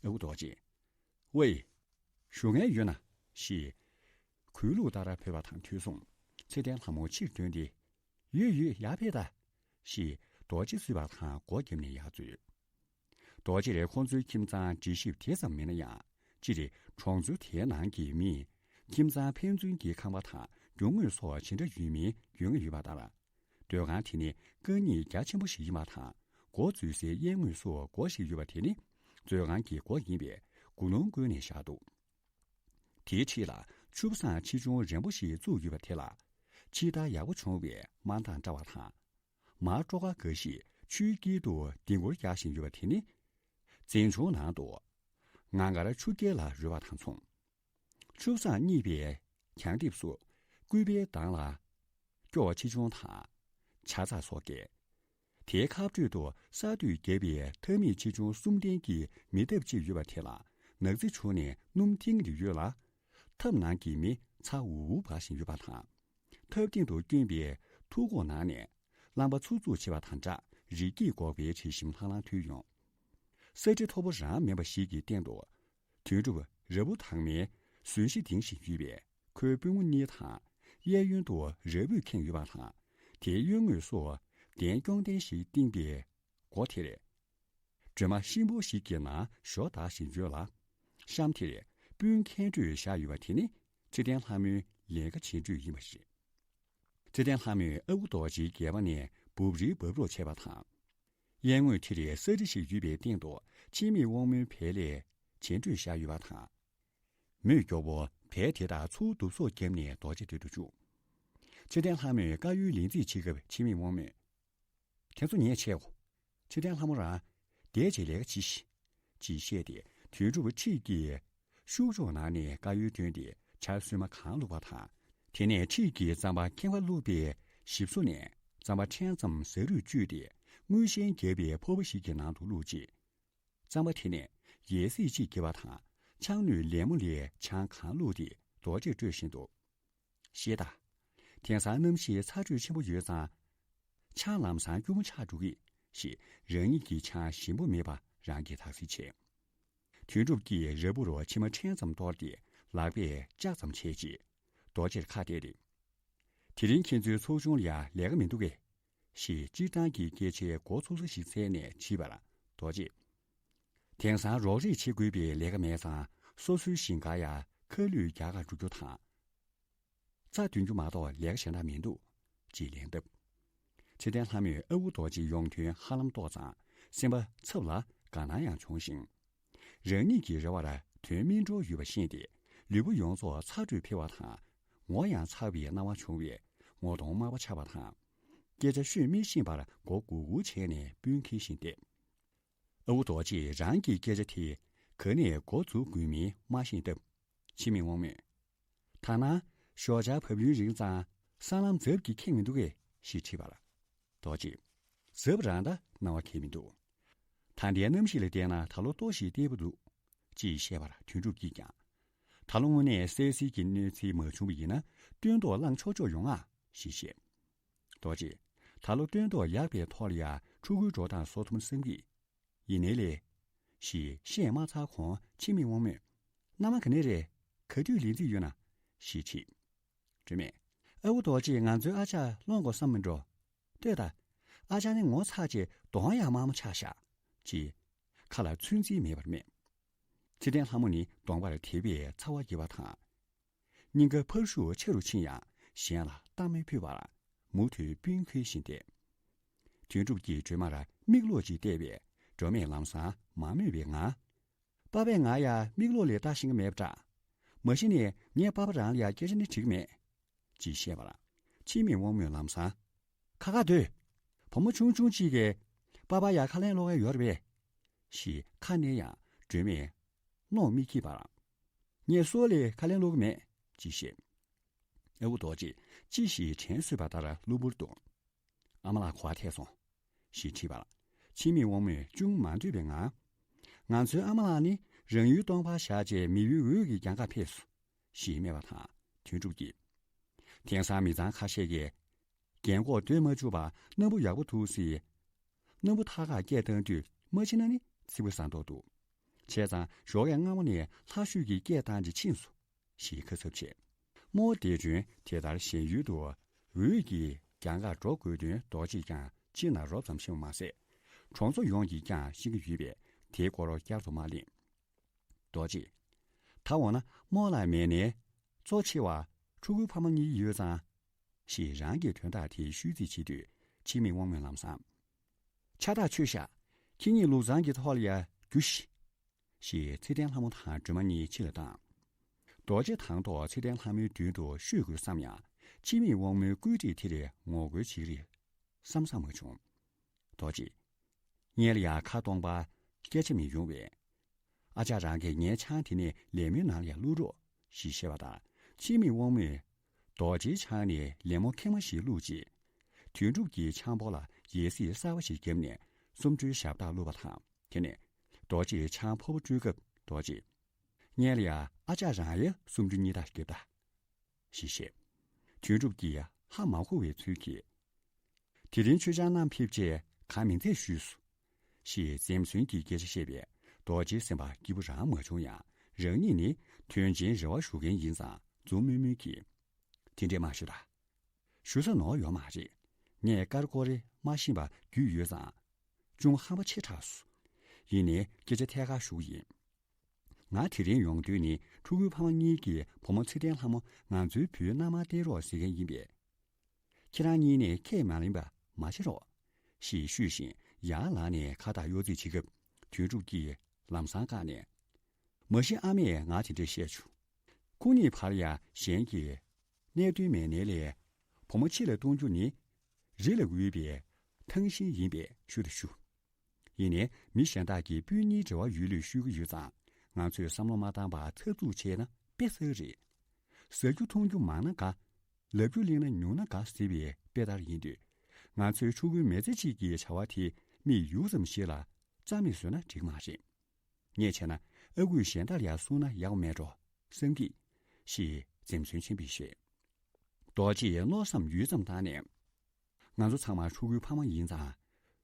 ཨའུ་རྡོ་རྗེས། ཝེ། ཞུ་མཁན་ཡོད་ན་ཞེས་གུས་ལུགས་ལྟར་བོས་པ་དང་དུས་གསུམ། ཚེ་བརྟན་ལྷ་མོ་ཕྱིར་ཐོན་ཏེ། ཡོད་ཡོད་ཡར་ཕེབས་ད། ཞེས་རྡོ་རྗེ་བསུས་པ་དང་སྒོ་བརྒྱབ་ནས་ཡར་འཛུལ། རྡོ་རྗེར་ཁོང་ཚོའི་ཁྱིམ་ཚང་འདྲིས་གཤིབ་དེ་ཙམ་མེད་ན་ཡང་། སྤྱིར་གྲོང་ཚོ་དེའི་ནང་གི་མིས་ཁྱིམ་ཚང་ཕན་ཚུན་གྱི་ཁང་པ་དང་རྒྱུ་དངོས་སོགས་ཇི་འདྲ་ཡོད་མིན་ཡོད་ངེས་ཡོད་པ་ལྟར། སྡོད་ཁང་དེ་ནི་སྐད་གཉིས་རྒྱ་ཆེན་པོ་ཞིག་ཡིན་པ་དང་། སྒོ་འཛུལ་སའི་གཡས་ངོས་སུ་སྒོ་ཞིག་ཡོད་པ་དེ་ནི་མཛོད་ཁང་གི་སྒོ་ཡིན་པས་སྒོ་ལུང་བརྐོས་ནས་བཞག་འདུག་དེའི་འཁྲིས་ལ་ཆུ་བཟང་ཆེ་ཆུང་རན་པོ་ཞིག་བཙུགས་ཡོད་པ་དེ་ལ་ཕྱི་ལྟར་ཡག་པོ་བྱུང་བའི་དམར་མདངས་བཀྲ་བ་དང་། མར་སྤྲོ་ཁ་འགའ་ཞིག་ཆུའི་དཀྱིལ་དུ་ལྡིང་སྐོར་རྒྱག་བཞིན་ཡོད་པ་དེ་ནི། འཛིན་ཆུང་ནང་དུ་ངང་མགར་ཆུ་རྐྱལ་ལ་རོལ་བ་དང་མཚུངས། ཆུ་བཟང་གཉིས་པའི་གྱང་ལྡེབས་སུ་སྐུད་པའི་གདང་ལ་སྐྱོ་བ་ཆེ་ཆུང་དང་། བྱ་ཚག་སོགས་བཀལ། དེའི་ཁ་སྤྲོད་དུ་ས་རྡུལ་བརྒྱབ་པའི་ཐབ་མིག་ཆེ་ཆུང་གསུམ་ལྡན་གྱི་མེ་ཐབ་ཅིག་ཡོད་པ་དེ་ལ་ནག་རྩི་བྱུགས་ནས་སྣུམ་ཐིང་རེ་གཡོས་ལ། ཐབ་ནང་གི་མེ་ཚ་འུར་འུར་འབར་བཞིན་ཡོད་པ་དང་། ཐབ་སྟེང་དུ་བསྐྱོན་པའི་ཐུར་འགོག་ནང་ནས་རླངས་པ་ཚུར་འཚུབ་བྱེད་པ་དང་སྦྲགས་རི་སྐྱེས་འགོག་པའི་དྲི་ཞིམ་ལྷང་ལྷང་འཐུལ་ཡོང་། ས་གྲི་མཐོ་པོ་རང་མིན་པ་ཞིག་གི་སྟེང་དུ། དོན་གྲུབ་ར་སྤུ་དྭངས་མའི་གཟོད་གཞི་ལྡིང་བཞིན་ཡོད་པས་ཁོའི་པུས་མོ་གཉིས་དང་། གཡས་གཡོན་དུ་ར་སྤུས་ཁེངས་ཡོད་པ་དང་། དེའི་གཡོན་ངོས་སུ་གདན་སྐྱོང་སྟན་ཞིག་བཏིང་པའི་སྒོ་དེར། སྒྲོལ་མ་ཤིང་ཕོར་ཞིག་གི་ནང་ཞོ་འདག་བཞིན་ཡོད་ལ། གཤམ་དེར་སྤུན་མཁན་སྤྲོད་བཞག་ཡོད་པ་དེ་ནི་ཚེ་བརྟན་ལྷ་མོའི་ལས་ཀ་བྱེད་སྤྲོད་ཡིན་པ་རེད། ཚེ་བརྟན་ལྷ་མོས་ཨ་ཁུ་རྡོ་རྗེའི་སྒལ་པ་ནས་འབུབ་རིལ་འབབ་རོགས་བྱས་པ་དང་། གཡས་ངོས་དེར་ས་རི་ཞིག་ཡོད་པའི་སྟེང་དུ་འཆི་མེད་དབང་མོའི་བལ་ལས་བྱེད་འཕྲོད་བཞག་ཡོད་པ་དང་། མོས་མགྱོགས་པོ་བལ་དེ་དག་ཚུར་གདུབ་སོགས་བརྒྱབ་ནས་རྡོ་རྗེ་དེ་དུ་བཅུག་ཚེ་བརྟན་ལྷ་མོས་དཀར་ཡོལ་ལེན་རྩིས་བྱེད་སྐབས་འཆི་མེད་དབང་མོས། དེ་ཚོ་ངས་བྱས་འོ། ཚེ་བརྟན་ལྷ་མོ་རང་། བསྡད་བྱས་ལས་ཀ་བྱིས་ཤིག་ཅེས་བཤད་དེ་དོན་གྲུབ་འཁྲིས་ཀྱི་ཤུགས་ཕྱོགས་ནང་ནས་དཀར་ཡོལ་བཏོན་ཏེ་ཆར་སོས་མ་གང་བླུགས་པ་དང་། དེ་ནས་འཁྲིས་ཀྱི་རྩམ་པ་ཁེངས་པ་བླུགས་པའི་ཞིབ་བཟོ་ནས་རྩམ་པ་ཕྲན་ཙམ་ཟ་རུས་བཅུས་ཏེ་དངུལ་ཤན་བརྒྱབ་པའི་ཕོར་པ་ཞིག་གི་ནང་དུ་བླུགས་རྗེས། རྩམ་པ་དེ་ནས་ཡལ་སྲིད་ཅིག་བརྒྱབ་པ་དང་ཆང་སྣོད་ལད་མོ་ལས་ཆང་གང་བླུགས་ཏེ་རྡོ་རྗེར་སྤྲོད་བཞིན་འདུག་ཤེས་ད། དེང་སང་གནམ་གཤིས་ཚ་དྲོད་ཆེན་པོ་ཡོད་ཙང་། ཆང་ལམ་སང་སྐྱུར་མོ་ཆགས་འགྲོ་གི། ཞེས་རང་ཉིད་ཀྱི་ཆང་ཞིམ་པོ་མེད་པ་རང་གིས་དག་སེལ་བྱས། དོན་གྲུབ་ཀྱིས་ར་སྤུ་རུ་མཆིལ་མ་ཕྲན་ཙམ་གཏོར་ཏེ་ལག་པས་ལྕགས་ཙམ་བྱས་རྗེས། རྡོ་རྗེར་ཁ་གཏད་དེ། དེ་རིང་ཁྱེད་ཚོའི་ཚོགས་ཆུང་ལ་ཡང་ལས་ཀ་མི་འདུག་གས། ཞེས་སྤྱིར་བཏང་གི་སྐད་ཆའི་འགོ་ཚུགས་ས་ཞིག་བཙལ་ནས་དྲིས་པར་རྡོ་རྗེས། དེང་སང་རོགས་རེས་བྱེད་དགོས་པའི་ལས་ཀ་མེད་ཙང་སོ་སོའི་ཞིང་ཁར་ཡང་ཁ་ལུད་རྒྱག་གར་འགྲོ་རྒྱུ་དང་། རྩྭ་འདོན་རྒྱུ་མ་གཏོགས་ལས་ཀ་གཞན་དག་མི་འདུག་ཅེས་ལན་བཏབ། ཚེ་བརྟན་ལྷ་མོས་ཨ་ཁུ་རྡོ་རྗེའི་ཡོང་དོན་ཧ་ལམ་རྟོགས་ཙང་སེམས་པ་འཚབ་ལ་དགའ་སྣང་ཡང་བྱུང་ཞིང་། རང་ཉིད་ཀྱི་རེ་བར་དོན་སྨིན་འགྲོ་ཡོད་པ་ཤེས་ཏེ་ལུས་པོ་ཡོངས་རྫོགས་ཚ་དྲོད་འཕེལ་བ་དང་། ངོ་ཡང་ཚ་བའི་སྣང་བ་བྱུང་བས་ངོ་གདོང་དམར་པོ་ཆགས་པ་དང་། སྐད་ཆ་ཤོད་མི་ཤེས་པར་མགོ་སྒུར་སྒུར་བྱས་ནས་སྤུན་འཁེལ་བཞིན་བསྡད། ཨ་ཁུ་རྡོ་རྗེས་རང་གི་སྐད་ཆ་དེ་ག་ནས་འགོ་འཛུགས་དགོས་མིན་མ་ཤེས་སྟབས། འཆི་མེད་དབང་མོས། ད་ནང་ཞོགས་ཇ་བབས་ཡུན་རིང་ཙང་སྲང་ལམ་འཛབ་ཀྱིས་ཁེངས་མི་འདུག་གས་ཞེས་དྲིས་པར། རྡོ་རྗེས། འཛབ་རང་ད་སྣང་བ་འཁེལ་མི་འདུག་ད་ལྟའི་གནམ་གཤིས་ལ་བལྟས་ན་ད་ལོ་ལྟོ་ཞིག་བལྟས་པོ་འདུག་ཅེས་བཤད་པར་དོན་གྲུབ་ཀྱིས་ཀྱང་། ད་ལོ་དངོས་གནས་གསལ་བསིལ་གྱི་གནོད་འཚེ་མ་བྱུང་བ་ཡིན་ན་སྟོན་ཐོག་བླངས་ཆོག་ཆོག་ཡོང་ཨ་ཞེས་བཤད། རྡོ་རྗེས། ད་ལོ་སྟོན་ཐོག་ཡག་པའི་ཐོག་ལ་ཡང་ཕྲུ་གུའི་འགྲོ་སྟངས་བཟོ་ཐུབ་ན་བསམ་གི། ཡིན་ནའི་ལས། ཞེས་བཤད་མ་ཚར་གོང་འཆི་མེད་དབང་མོས། མནའ་མ་ག་ནས་རེད། ག་དུས་ལེན་རྩིས་ཡོད་ན། ཞེས་དྲིས། སྒྲོལ་མས། ཨ་ཁུ་རྡོ་རྗེས་ང་ཚོའི་ཨ་ཅག་སློང་དགོས་བསམ་མི་འགྲོ། ལྟོས་དང་། ཨ་ཅག་ནི་ངོ་ཚ་རྗེས་གདོང་ཡང་དམར་མོ་ཆགས་ཤག་ཅེས། ཁ་ལ་ཚོད་འཛིན་མེད་པར་སྨྲས། ཚེ་བརྟན་ལྷ་མོ་ནི་གདོང་པར་དད་པའི་ཚ་བ་རྒྱས་པ་དང་། སྙིང་ག་ཕར་ཤུགས་ཆེ་རུ་ཕྱིན་ཡང་གཞན་ལ་གཏམ་མི་ཕོད་པར་མུ་མཐུད་སྤུན་འཁེལ་བཞིན་བསྡད། དོན་གྲུབ་ཀྱིས་སྒྲོལ་མར་མིག་ལོག་ཅིག་བལྟས་པས་སྒྲོལ་མས་ལམ་སང་མ་མོས་པའི་ངང་། པ་ཕས་ང་ཡ་མིག་ལོག་ལས་ལྟ་ཤེས་ཀྱི་མེད་པ་འདྲ། མ་གཞི་ནས་ངས་པ་ཕ་རང་ལ་ཡ་སྐད་ཆ་ནི་དྲིས་ཀྱི་མེད། ཅེས་བཤད་པར། འཆི་མེད་དབང་མོས་ལམ་སང་། ཁ་ཁ་སྡོད། བུ་མོ་ཆུང་ཆུང་གཅིག་གིས། པ་ཕར་ཡར་ཁ་ལན་སློག་ག་ཡོད་རེད་པས། ཞེས་ཁ་ནས་ཡང་སྒྲོལ་མས། གནོང་མི་ཁྱིད་པར། ངས་སུ་ལ་ཁ་ལན་སློག་གི་མེད། ཅེས་བཤད། ཨ་ཁུ་རྡོ་རྗེས་ཅི་ཞིག་དྲན་གསོས་པ་ལྟར་གློ་བུར་དུ། ཨ་མ་ལགས་ག་པར་ཐལ་སོང་། ཞེས་དྲིས་པར། འཆི་མེད་དབང་མོས་ཅུང་མ་འདོད་པའི་ངང་། ང་ཚོའི་ཨ་མ་ལགས་ནི་རང་ཡུལ་སྟོང་པར་བཞག་རྗེས་མི་ཡུལ་འོག་གི་གྱང་ཁར་ཕེབས་སོ། ཞེས་སྨྲས་པ་དང་དོན་གྲུབ་ཀྱིས། དེང་སང་མི་ཚང་ཁ་ཤས་ཀྱིས། རྒན་གོག་སྡོད་མ་བཅུག་པར་སྣམ་བུ་ཡག་པོ་འདུག་ཟེར། སྣམ་བུ་ཐག་ཁར་སྐད་བཏང་དུས་མ་ཕྱིན་ན་ནི་ཚིག་པ་ཟ་མདོག་འདུག་བྱས་ཙང་ཞོགས་ཀས་སྔ་མོ་ནས་ལྷ་ཤོད་ཀྱི་སྐད་བཏང་རྗེས་ཕྱིན་སོང་། ཞེས་ཁ་གསབ་བྱས། རྨོ་བོ་བདེ་སྒྲོན་དེ་ལྟར་གཞན་ཡུལ་དུ་འོག་གི་གྱང་ཁར་འགྲོ་དགོས་དོན་རྡོ་རྗེས་ཀྱང་ཅི་ན་རོབ་ཙམ་ཤེས་པ་མ་ཟད། གྲོང་ཚོ་ཡོངས་ཀྱིས་ཀྱང་ཤེས་ཀྱི་ཡོད་པས་དེའི་སྐོར་བསྐྱར་དུ་མ་གླེང་། རྡོ་རྗེས། ད་འོ་ན་རྨོ་ལགས་མེད་ནའི་གཙོ་ཆེ་བ་ཕྲུ་གུའི་ཕ་མ་གཉིས་ཡོད་ཙང་། ཞེས་རང་གི་དོན་དག་དེ་ཤོད་རྩིས་བྱེད་དུས་འཆི་མེད་དབང་མོས་ལམ་སང་། ཆ་ཐག་ཆོད་ཤག་ཁྱེད་གཉིས་ལུག་ཚང་གི་ཐོག་ལ་ཡ་རྒྱུགས་ཤིག་ཞེས་ཚེ་བརྟན་ལྷ་མོ་དང་སྒྲོལ་མ་གཉིས་ཕྱི་ལ་བཏང་། རྡོ་རྗེ་དང་ཐོག་ཚེ་བརྟན་ལྷ་མོའི་མདུན་དུ་ཤོད་དགོས་བསམ་ཡང་འཆི་མེད་དབང་མོའི་བཀོད་སྒྲིག་དེར་ངོ་རྒོལ་བྱེད་ཀྱི་རེད་བསམ་བསམ་མ་བྱུང་། རྡོ་རྗེས། ངེད་ལ་ཡང་ཁ་སྟོང་པ་སྐད་ཆ་མི་ཡོང་བས། ཨ་ཅག་རང་གིས་ངའི་ཆང་དེ་ནས་ལད་མོའི་ནང་ལ་ཡང་བླུག་རོགས་ཞེས་བཤད་པ་དང་འཆི་མེད་དབང་མོས་རྡོ་རྗེའི་ཆང་ནས་ལད་མོ་ཁེངས་མ་ཞིག་བླུགས་རྗེས། དོན་གྲུབ་ཀྱི་ཆང་ཕོར་ལ་ཡལ་སྲིད་གསར་པ་ཞིག་བརྒྱབ་ནས་སུམ་འགྲོའི་ཞབས་རྟགས་བླུགས་པ་དང་དེ་ནས་རྡོ་རྗེས་ཆང་ཕོར་པ་སྤྲོད་སྐབས་རྡོ་རྗེས། ངེད་ལ་ཡང་ཨ་ཅག་རང་ཡང་སུམ་འགྲོའི་གཉིས་རྟགས་བརྒྱབ་ད། ཞེས་བཤད། དོན་གྲུབ་ཀྱིས་ཧ་མ་གོ་བའི་ཚུལ་གྱིས། དེ་རིང་མཆོད་ཆང་བསྣམས་ཕེབས་རྗེས་གང་མིན་ཚད་ཞུས་སོ། ཞེས་འཛེམ་ཟོན་གྱི་སྐད་ཆ་བཤད་པས་རྡོ་རྗེའི་སེམས་པ་སྐྱིད་པོ་རང་མ་བྱུང་ཡང་རང་ཉིད་ནི་དོན་ཆེན་རེ་བ་ཞུ་མཁན་ཡིན་ཙང་འཛུམ་དམུལ་དམུལ་གྱིས། དེ་འདྲས་མ་ཞུ་ད། ཞུ་ས་ནོར་ཡོད་མ་རེད། ངས་ཀར་ཀོ་རེ་མ་ཤེས་པ་རྒྱུས་ཡོད་ཙང་། ཅུང་ཧམ་པ་ཆེ་དྲགས་སོ། ཡིན་ནའི་སྐད་ཆ་ཐད་ཀར་ཞུ་གི་ཡིན། ང་དེ་རིང་ཡོང་དུས་ནི་ཕྲུ་གུའི་ཕ་མ་གཉིས་ཀྱིས་བུ་མོ་ཚེ་བརྟན་ལྷ་མོ་ང་ཚོའི་བུའི་མནའ་མར་སྟེར་རོགས་ཟེར་མཁན་ཡིན་པས། ཁྱེད་རང་གཉིས་ནས་ཁས་མ་ལེན་པ་མ་བྱེད་རོགས། ཞེས་ཤོད་བཞིན་ཡར་ལངས་ནས་ཁ་བཏགས་གཡོ་རྩིས་བྱེད་སྐབས་དོན་གྲུབ་ཀྱིས་ལམ་སང་བཀག་ནས། མ་གཞི་ཨ་མས་ང་དེ་འདྲས་བཤད་བྱུང་། ཁོང་གཉིས་བར་ཡང་གཞན་གྱི་གནད་དོན་མེད་ནའི་ལས། བུ་མོ་ཕྱི་ལ་གཏོང་རྒྱུ་ནི་རི་ལ་འོས་པའི་ཐང་ཤིང་ཡིན་པས་ཞུ་དང་ཞུ། ཡིན་ནའི་མི་གཞན་དག་གིས་སྤུན་གཉིས་འབྲེལ་བ་ཡོད་ལུགས་ཤོད་ཀྱི་ཡོད་ཙང་ང་ཚོས་བསམ་བློ་མ་བཏང་པར་འཐབ་འཛུགས་བྱས་ན་དཔེ་བསགས་རེད། ཟ་རྒྱུ་འཐུང་རྒྱུ་མང་ན་དགའ། ལབ་རྒྱུ་གླེང་ན་ཉུང་ན་དགའ་ཟེར་བའི་དཔེ་ལྟར་ཡིན་དུས། ང་ཚོའི་ཕྲུ་གུའི་མི་ཚེ་གཅིག་གི་བྱ་བ་དེ་མིག་ཡུར་ཙམ་ཞིག་ལ་རྩ་མེད་བཟོས་ན་འགྲིག་མ་རེད། ངས་བྱས་ན་ཨ་ཁུས་གཞན་དག་ལ་ཡང་གསུངས་ན་ཡག་པོ་མེད་འགྲོ་བསམ་གི། ཞེས་འཛེམ་ཟོན་ཆེན་པོས་བཤད། རྡོ་རྗེས་མནོ་བསམ་ཡུད་ཙམ་བཏང་ནས། ང་ཚོ་ཚང་མ་ཕྲུ་གུའི་ཕ་མ་ཡིན་ཙང་།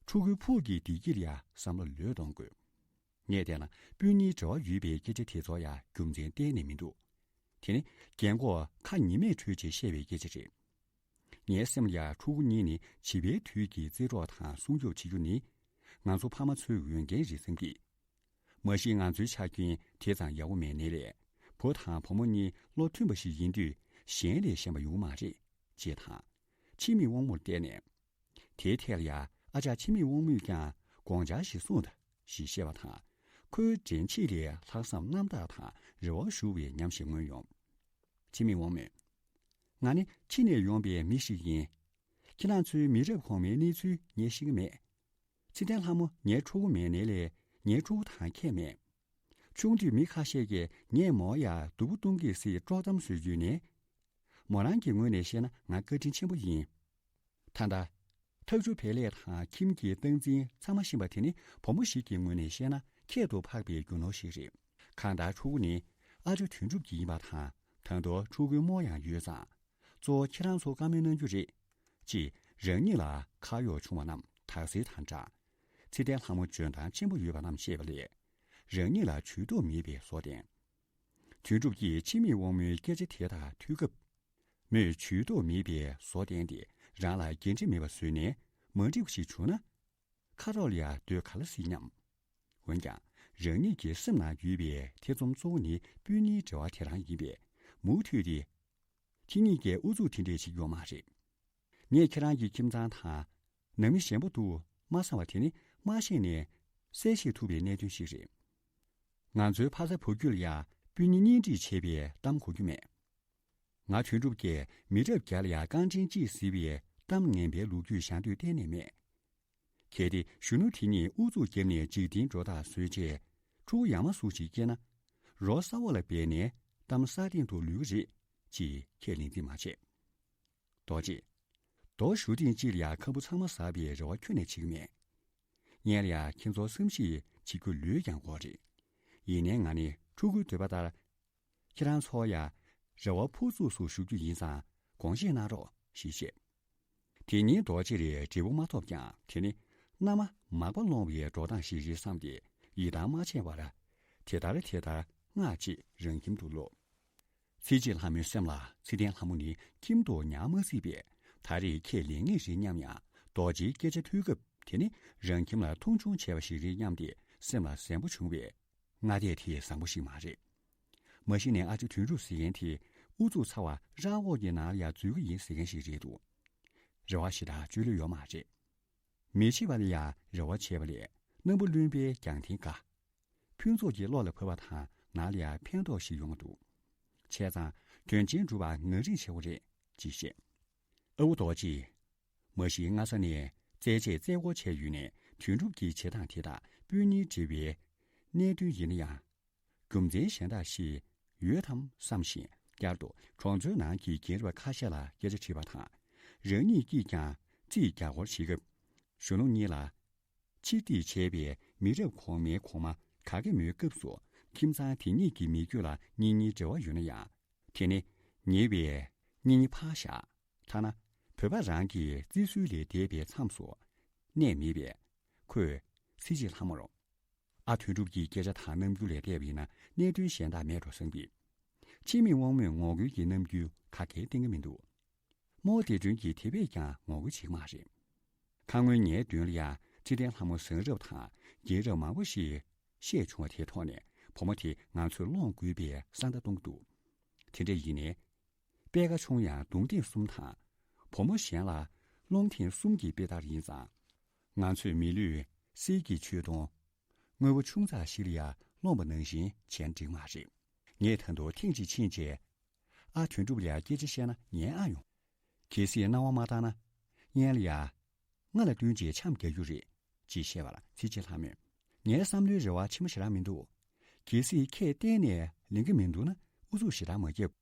ཕྲུ་གུའི་ཕུགས་ཀྱི་བདེ་སྐྱིད་ལ་ཡང་བསམ་བློ་ལོས་གཏོང་དགོས། ངས་བལྟས་ན་སྤུན་གཉིས་འབྲེལ་བ་ཡོད་པའི་སྐད་ཆ་དེ་ཚོ་ཡང་རྒྱུ་མཚན་གཏན་ནས་མི་འདུག་དེ་ནི་རྒན་གོག་ཁ་ཉི་མས་བྲུས་བྱས་བཤད་པའི་སྐད་ཆ་རེད། ངའི་སེམས་ལ་ཡང་ཕྲུ་གུ་གཉིས་ནི་བྱིས་པའི་དུས་ཀྱི་རྩེད་གྲོགས་དང་སྲུང་སྐྱོབ་བྱེད་རྒྱུ་ནི། ང་ཚོ་ཕ་མ་ཚོའི་འོས་འགན་རེད་བསམ་གི། མ་གཞི་ང་ཚོའི་ཆ་རྐྱེན་དེ་ཙམ་ཡག་པོ་མེད་ནའི་ལས། བུ་དང་བུ་མོ་གཉིས་བློ་མཐུན་པ་ཞིག་ཡིན་དུས་གཞན་ལས་ཞན་པ་ཡོང་མ་རེད། ཅེས་དང་། འཆི་མེད་དབང་མོར་བལྟས་ནས། དེའི་ཐད་ལ་ཡང་ཨ་ཅག་འཆི་མེད་དབང་མོས་ཀྱང་དགོངས་འཆར་ཞིག་གསུངས་དང་ཞེས་བཤད་པ་དང་། ཁོའི་འདྲེན་བྱེད་ལས་ལྷག་བསམ་རྣམ་དག་དང་རེ་བ་ཞུ་བའི་ཉམས་ཤིག་མངོན་ཡོང་། འཆི་མེད་དབང་མོས། ང་ནི་ཕྱི་ནས་ཡོང་པའི་མི་ཞིག་ཡིན། ཁྱེད་རང་ཚོའི་མི་རབས་གོང་མའི་གནས་ཚུལ་ངས་ཤེས་ཀྱི་མེད། ཚེ་བརྟན་ལྷ་མོ་ངའི་ཕྲུ་གུ་མེད་ནའི་ལས་ངའི་ཕྲུ་གུ་དང་ཁྱད་མེད། ཆུང་དུས་མི་ཁ་ཤས་ཀྱིས་ངས་མོ་ཡ་སྡུག་པོ་གཏོང་གི་སྲིད་དཀྲོག་གཏམ་བཟོས་ཡོད་ནས། མོ་རང་གི་ངོས་ནས་བཤད་ན་ང་བཀའ་དྲིན་ཆེན་པོ་ཡིན། ད་ལྟ། ཐག་ཆུ་བལ་ལས་དང་ཁྱིམ་གྱི་སྟངས་འཛིན་ཚང་མ་ཤེས་པ་དེ་ནི་བུ་མོ་ཞིག་གི་ངོས་ནས་བཤད་ན་ཁྱད་དུ་འཕགས་པའི་རྒྱུ་ནོར་ཞིག་རེད། གང་ལྟར་ཕྲུ་གུ་ནི་ཨ་ཅོ་དོན་གྲུབ་ཀྱི་ཡིན་པ་དང་ད་དུང་ཕྲུ་གུའི་རྨོ་ཡང་ཡོད་ཙང་། གཙོ་བོ་ཁྱེད་རང་ཚོ་བཀའ་མོལ་གནང་རྒྱུ་རེད། ཅེས་རང་ཉིད་ལ་ཁག་གཡོག་བྱུང་བ་རྣམས་དག་སེལ་དང་སྦྲགས། ཚེ་བརྟན་ལྷ་མོ་འཇོན་ཐང་ཆེན་པོ་ཡོད་པ་རྣམས་བཤད་པ་ལས། རང་ཉིད་ལ་ཇུས་གཏོགས་མེད་པའི་བཟོ་བསྟན། དོན་གྲུབ་ཀྱིས་འཆི་མེད་དབང་མོའི་སྐད་ཆ་དེ་དག་ཐོས་སྐབས། མོས་ཇུས་གཏོགས་མེད་པའི་བཟོ་བསྟན་ཏེ་རང་ལ་འགན་འཁྲི་མེད་པ་བཟོས་ནས་མ་འགྲིག་པ་ཞིག་བྱུང་ན། ཁ་རོག་ལ་ཡང་སྡོད་ག་ལ་སྲིད་སྙམ། འོན་ཀྱང་རང་ཉིད་ཀྱི་སེམས་ནང་ཡོད་པའི་ཐེ་ཚོམ་གཙོ་བོ་ནི་སྤུན་གཉིས་འབྲེལ་བ་དེ་རང་ཡིན་པས་མུ་མཐུད་དེ། ཁྱེད་གཉིས་ཀས་ཨུ་ཚུགས་དེ་འདྲས་བྱེད་ཀྱི་ཡོད་མ་རེད། ངས་ཁྱེད་རང་གི་ཁྱིམ་ཚང་དང་། ནང་མི་གཞན་པ་འདུག་མ་བསམ་པ་དེ་ནི་མ་ཤེས་ནས་གསལ་བཤད་ཐུབ་པའི་གནད་དོན་ཞིག་རེད། ང་ཚོའི་ཕ་ས་བུ་བརྒྱུད་ལ་ཡང་སྤུན་ཉེ་གཉེན་སྒྲིག་བྱེད་པའི་གཏམ་གོ་རྒྱུ་མེད། ང་དོན་གྲུབ་ཀྱིས་མི་རབས་བརྒྱ་ལ་ཡང་རྐང་འདྲེན་གཅིག་ཟེར་བའི་གཏམ་ངན་པའི་ལོ་རྒྱུས་བཞག་འདོད་གཏན་ནས་མེད། གལ་ཏེ་གཞོན་ནུ་དེ་གཉིས་ཨུ་ཚུགས་བརྒྱབ་ནས་འཇིག་རྟེན་འགྲོ་སྟངས་བཟོས་རྗེས་ཕྲུ་གུ་ཡག་མ་ཟུག་ཅིག་སྐྱེས་ན། རོ་ས་འོག་ལ་སྦས་ནས་གཏམ་ས་སྟེང་དུ་ལུས་ཀྱི་རེད་ཅེས་ཁས་ལེན་རྩིས་མ་བྱེད། རྡོ་རྗེ། རྡོ་གཞུ་ཐེངས་གཅིག་ལ་ཡང་ཁམ་བུ་ཚང་མ་ཟག་པའི་རེ་བ་ཁྱོན་ནས་བྱེད་ཀྱི་མེད། ངས་ལ་ཡང་ཁྱེད་ཚོར་བསམ་ཤེས་བྱེད་རྒྱུ་ལོས་ཀྱང་དགོས་རེད། ཡིན་ནའི་ང་ནི་ཕྲུ་གུའི་འདོད་པ་ལྟར། ཁྱེད་རང་ཚོར་ཡང་རེ་བ་ཕུར་ཚུགས་སུ་ཞུ་རྒྱུ་ཡིན་ཙང་དགོངས་བཞེས་གནང་རོགས་ཞེས་བཤད། དེ་ཉིན་རྡོ་རྗེར་འབྲས་བུ་མ་ཐོབ་ཀྱང་དེ་ནི་མནའ་མ་མག་པ་སློང་བའི་འགྲོ་སྟངས་ཤིག་རེད་བསམ་སྟེ་ཡིད་ཐང་མ་ཆད་པར་དེ་ལྟར་དེ་ལྟར་སྔགས་ཅིག་རང་ཁྱིམ་དུ་ཀློག་ཚེ་སྐྱིད་ལྷ་མོའི་སེམས་ལ་ཚེ་བརྟན་ལྷ་མོ་ནི་ཁྱིམ་དུ་ཉར་མ་སྲིད་པས་ད་རེས་ཁས་ལེན་ངེས་རེད་སྙམ་ཡང་རྡོ་རྗེའི་སྐད་ཆ་ཐོས་སྐབས་དེ་ནི་རང་ཁྱིམ་ལ་མཐོང་ཆུང་བྱས་པ་ཞིག་རེད་སྙམ་སྟེ་སེམས་ལ་གཟན་པོ་བྱུང་བས། སྔ་ལྟས་དེ་བཟང་པོ་ཞིག་མ་རེད། མ་གཞི་ནས་ཨ་ཅེ་དོན་གྲུབ་ཟེར་མཁན་དེ་ཨུ་ཚུགས་ཚ་བ་རང་འོག་གི་ནང་ལ་ཡང་འཛུལ་གི་ཡིན་ཟེར་མཁན་ཞིག་རེད་འདུག་རེ་བ་ཞེ་དྲག་བཅོལ་ལོས་ཡོད་མ་རེད། མི་བྱེད་པ་ལ་ཡང་རེ་བ་བྱས་པ་ལས་སྣམ་བུ་རློན་པའི་རྒྱང་མཐིང་དགའ། ཕུན་ཚོགས་ཀྱི་བློ་ལ་བབས་པ་དང་ནང་ལ་ཡང་ཕན་ཐོགས་ཤིག་ཡོང་གི་འདུག་བྱས་ཙང་དོན་ཆེན་སྒྲུབ་པ་ངང་རིང་ཆེ་བོ་རེད་ཅེས་བཤད། ཨ་ཁུ་རྡོ་རྗེས། མ་གཞི་སྔ་ས་ནས་རྩེད་ཆས་རྩེད་སྐོར་བྱས་ཡོད་ནས་དོན་གྲུབ་ཀྱི་བྱེད་སྟངས་དེ་དག་སྤུན་ཉེའི་འབྲེལ་བའི་གནད་དོན་ཡིན་ན་ཡང་། རྒྱུ་མཚན་གཞན་དག་ཞིག་ཡོད་དམ་བསམ་བཞིན་བསྐྱར་དུ་གྲོང་ཚོའི་ནང་གི་རྒན་རབས་ཁ་ཤས་ལ་སྐད་ཆ་དྲིས་པ་དང་། རང་ཉིད་ཀྱིས་ཀྱང་རྩིས་རྒྱག་སྐོར་བྱེད་སྐབས་གཞོན་ནུ་གཉིས་ལ། ཕྱིར་བསྡད་བྱས་པའི་མི་རབས་གོང་མའི་གོང་མ་ག་གེ་མོའི་སྐབས་སུ་ཁྱིམ་ཚང་དེ་གཉིས་ཀྱི་མི་རྒྱུད་ལ་གཉེན་ཉེའི་འབྲེལ་བ་ཡོད་ན་ཡང་། དེ་ནི་ཉེ་བའི་གཉེན་ཉེ་ཕར་བཞག་ཐ་ན་བོད་པ་རང་གི་བརྩི་སྲོལ་ལས་འདས་པའི་མཚམས་སུ་གནས་མེད་པས། ཁོས་ཚེ་སྐྱིད་ལྷ་མོར། ཨ་དོན་གྲུབ་ཀྱི་སྐད་ཆ་དང་རྣམ་འགྱུར་ལས་བལྟས་པ་ཡིན་ན་གནད་དོན་གཞན་དག་མེད་འགྲོ་བསམ་གི། འཆི་མེད་དབང་མོས་ངོ་རྒོལ་གྱི་རྣམ་འགྱུར་ག་གེ་བསྟན་གི་མི་འདུག་རྨོ་བདེ་སྒྲོན་གྱིས་དེ་བས་ཀྱང་ངོ་རྒོལ་བྱེད་ཀྱི་མ་རེད། ཁ་སྔོན་ངའི་མདུན་ལ་ཡང་ཚེ་བརྟན་ལྷ་མོ་བཟང་རབས་དང་རྒན་རབས་མང་པོ་ཞིག་བཤད་བྱུང་བ་དེའི་ཐོག་ནས་བུ་མོ་དེ་ང་ཚོས་སློང་དགོས་པའི་བསམ་བློ་གཏོང་གི་འདུག་དེ་འདྲ་ཡིན་ནའི། དཔེ་ཁ་ཆུང་ཡང་གདུང་ཐེངས་གསུམ་དང་། བུ་མོ་གཞན་ལ་སློང་ཐེངས་གསུམ་གྱི་དཔེ་ལྟར་ཡིན་ཙང་། ང་ཚོས་མི་ལུས་གསེར་གྱི་མཆོད་སྡོང་། དངོས་པོ་ཆུང་ཙག་ཞིག་ལ་ཡང་སློང་བ་ནང་བཞིན་བྱས་ན་འགྲིག་མ་རེད། ངས་ད་དུང་ཐེངས་གཅིག་ཕྱིན་རྗེས། ཨ་དོན་གྲུབ་ལ་ཡང་སྐད་ཆ་བཤད་ན་ཉན་ཨ་ཡོང་། གལ་སྲིད་སྣང་བ་མ་བཏང་ན། སྔོན་ལ་ཡང་། ང་ལ་བསྟུན་བྱས་འཆམ་རྒྱག་རྒྱུ་རེད། ཅེས་བཤད་པར་ཚེ་སྐྱིད་ལྷ་མོས། ངའི་བསམ་བློའི་རེ་བ་ཆེན་པོ་ཞེ་དྲག་མི་འདུག་གལ་སྲིད་ཁས་གཏན་ནས་ལེན་གྱི་མི་འདུག་ན་ཨུ་ཚུགས་ཞེ་དྲག་མ་རྒྱབ།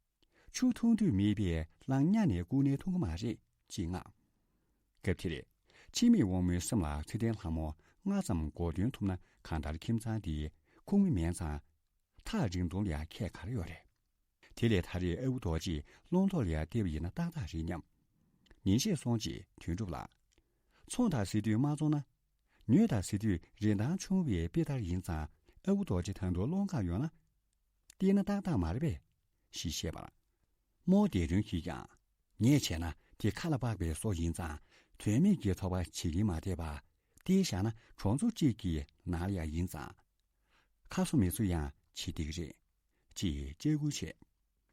ཆུ་འཐུང་འདོད་མེད་པའི་གླང་ཉ་ནས་ལྐུགས་ནས་འཐུང་གི་མ་རེད་ཅེས་མངགས། སྐབས་དེར། འཆི་མེད་དབང་མོའི་སེམས་ལ་ཚེ་བརྟན་ལྷ་མོ་སྔ་ཙམ་མགོ་འདོན་ཐུབ་ན་གང་ལྟར་ཁྱིམ་ཚང་འདིའི་ཁོངས་མི་མིན་ཙང་། ཐག་རིང་ཐུང་ལ་ཡང་ཁྱད་ག་རེ་ཡོད་རེད། དེ་ལས་ད་རེས་ཨ་ཁུ་རྡོ་རྗེས་སློང་ཐོག་ལ་ཡང་བལྟས་པ་ཡིན་ན་ཏག་ཏག་རེད་སྙམ། ཉིན་ཤས་སོང་རྗེས་དོན་གྲུབ་ལགས། ཚོང་དང་ཟས་དུས་མ་བཙོང་ན། ཉོས་དང་ཟས་དུས་རིན་ཐང་ཆུང་བའི་དཔེ་ལྟར་ཡིན་ཙང་ཨ་ཁུ་རྡོ་རྗེ་ད་དུང་སློང་ག་ཡོང་ན། བལྟས་ན་ཏག་ཏག་མ་རེད་པས། ཞེས་བཤད་པར། རྨོ་བདེ་སྒྲོན་གྱིས་ཀྱང་། ངས་བྱས་ན་དེ་ཁ་ལ་འབག་པའི་བཟོ་ཡིན་ཙང་དོན་མེད་ཀྱི་ཐོག་པ་བྱེད་ཀྱིན་མ་བསྡད་པ། བལྟས་བཞག་ན་གྲོང་ཚོ་གཅིག་གི་ནང་ལ་ཡང་ཡིན་ཙང་། ཁ་བཟོ་མི་བཟོ་ཡང་བྱེད་བདེ་གི་རེད། ཅེས་དཔྱད་ཁུལ་བྱས།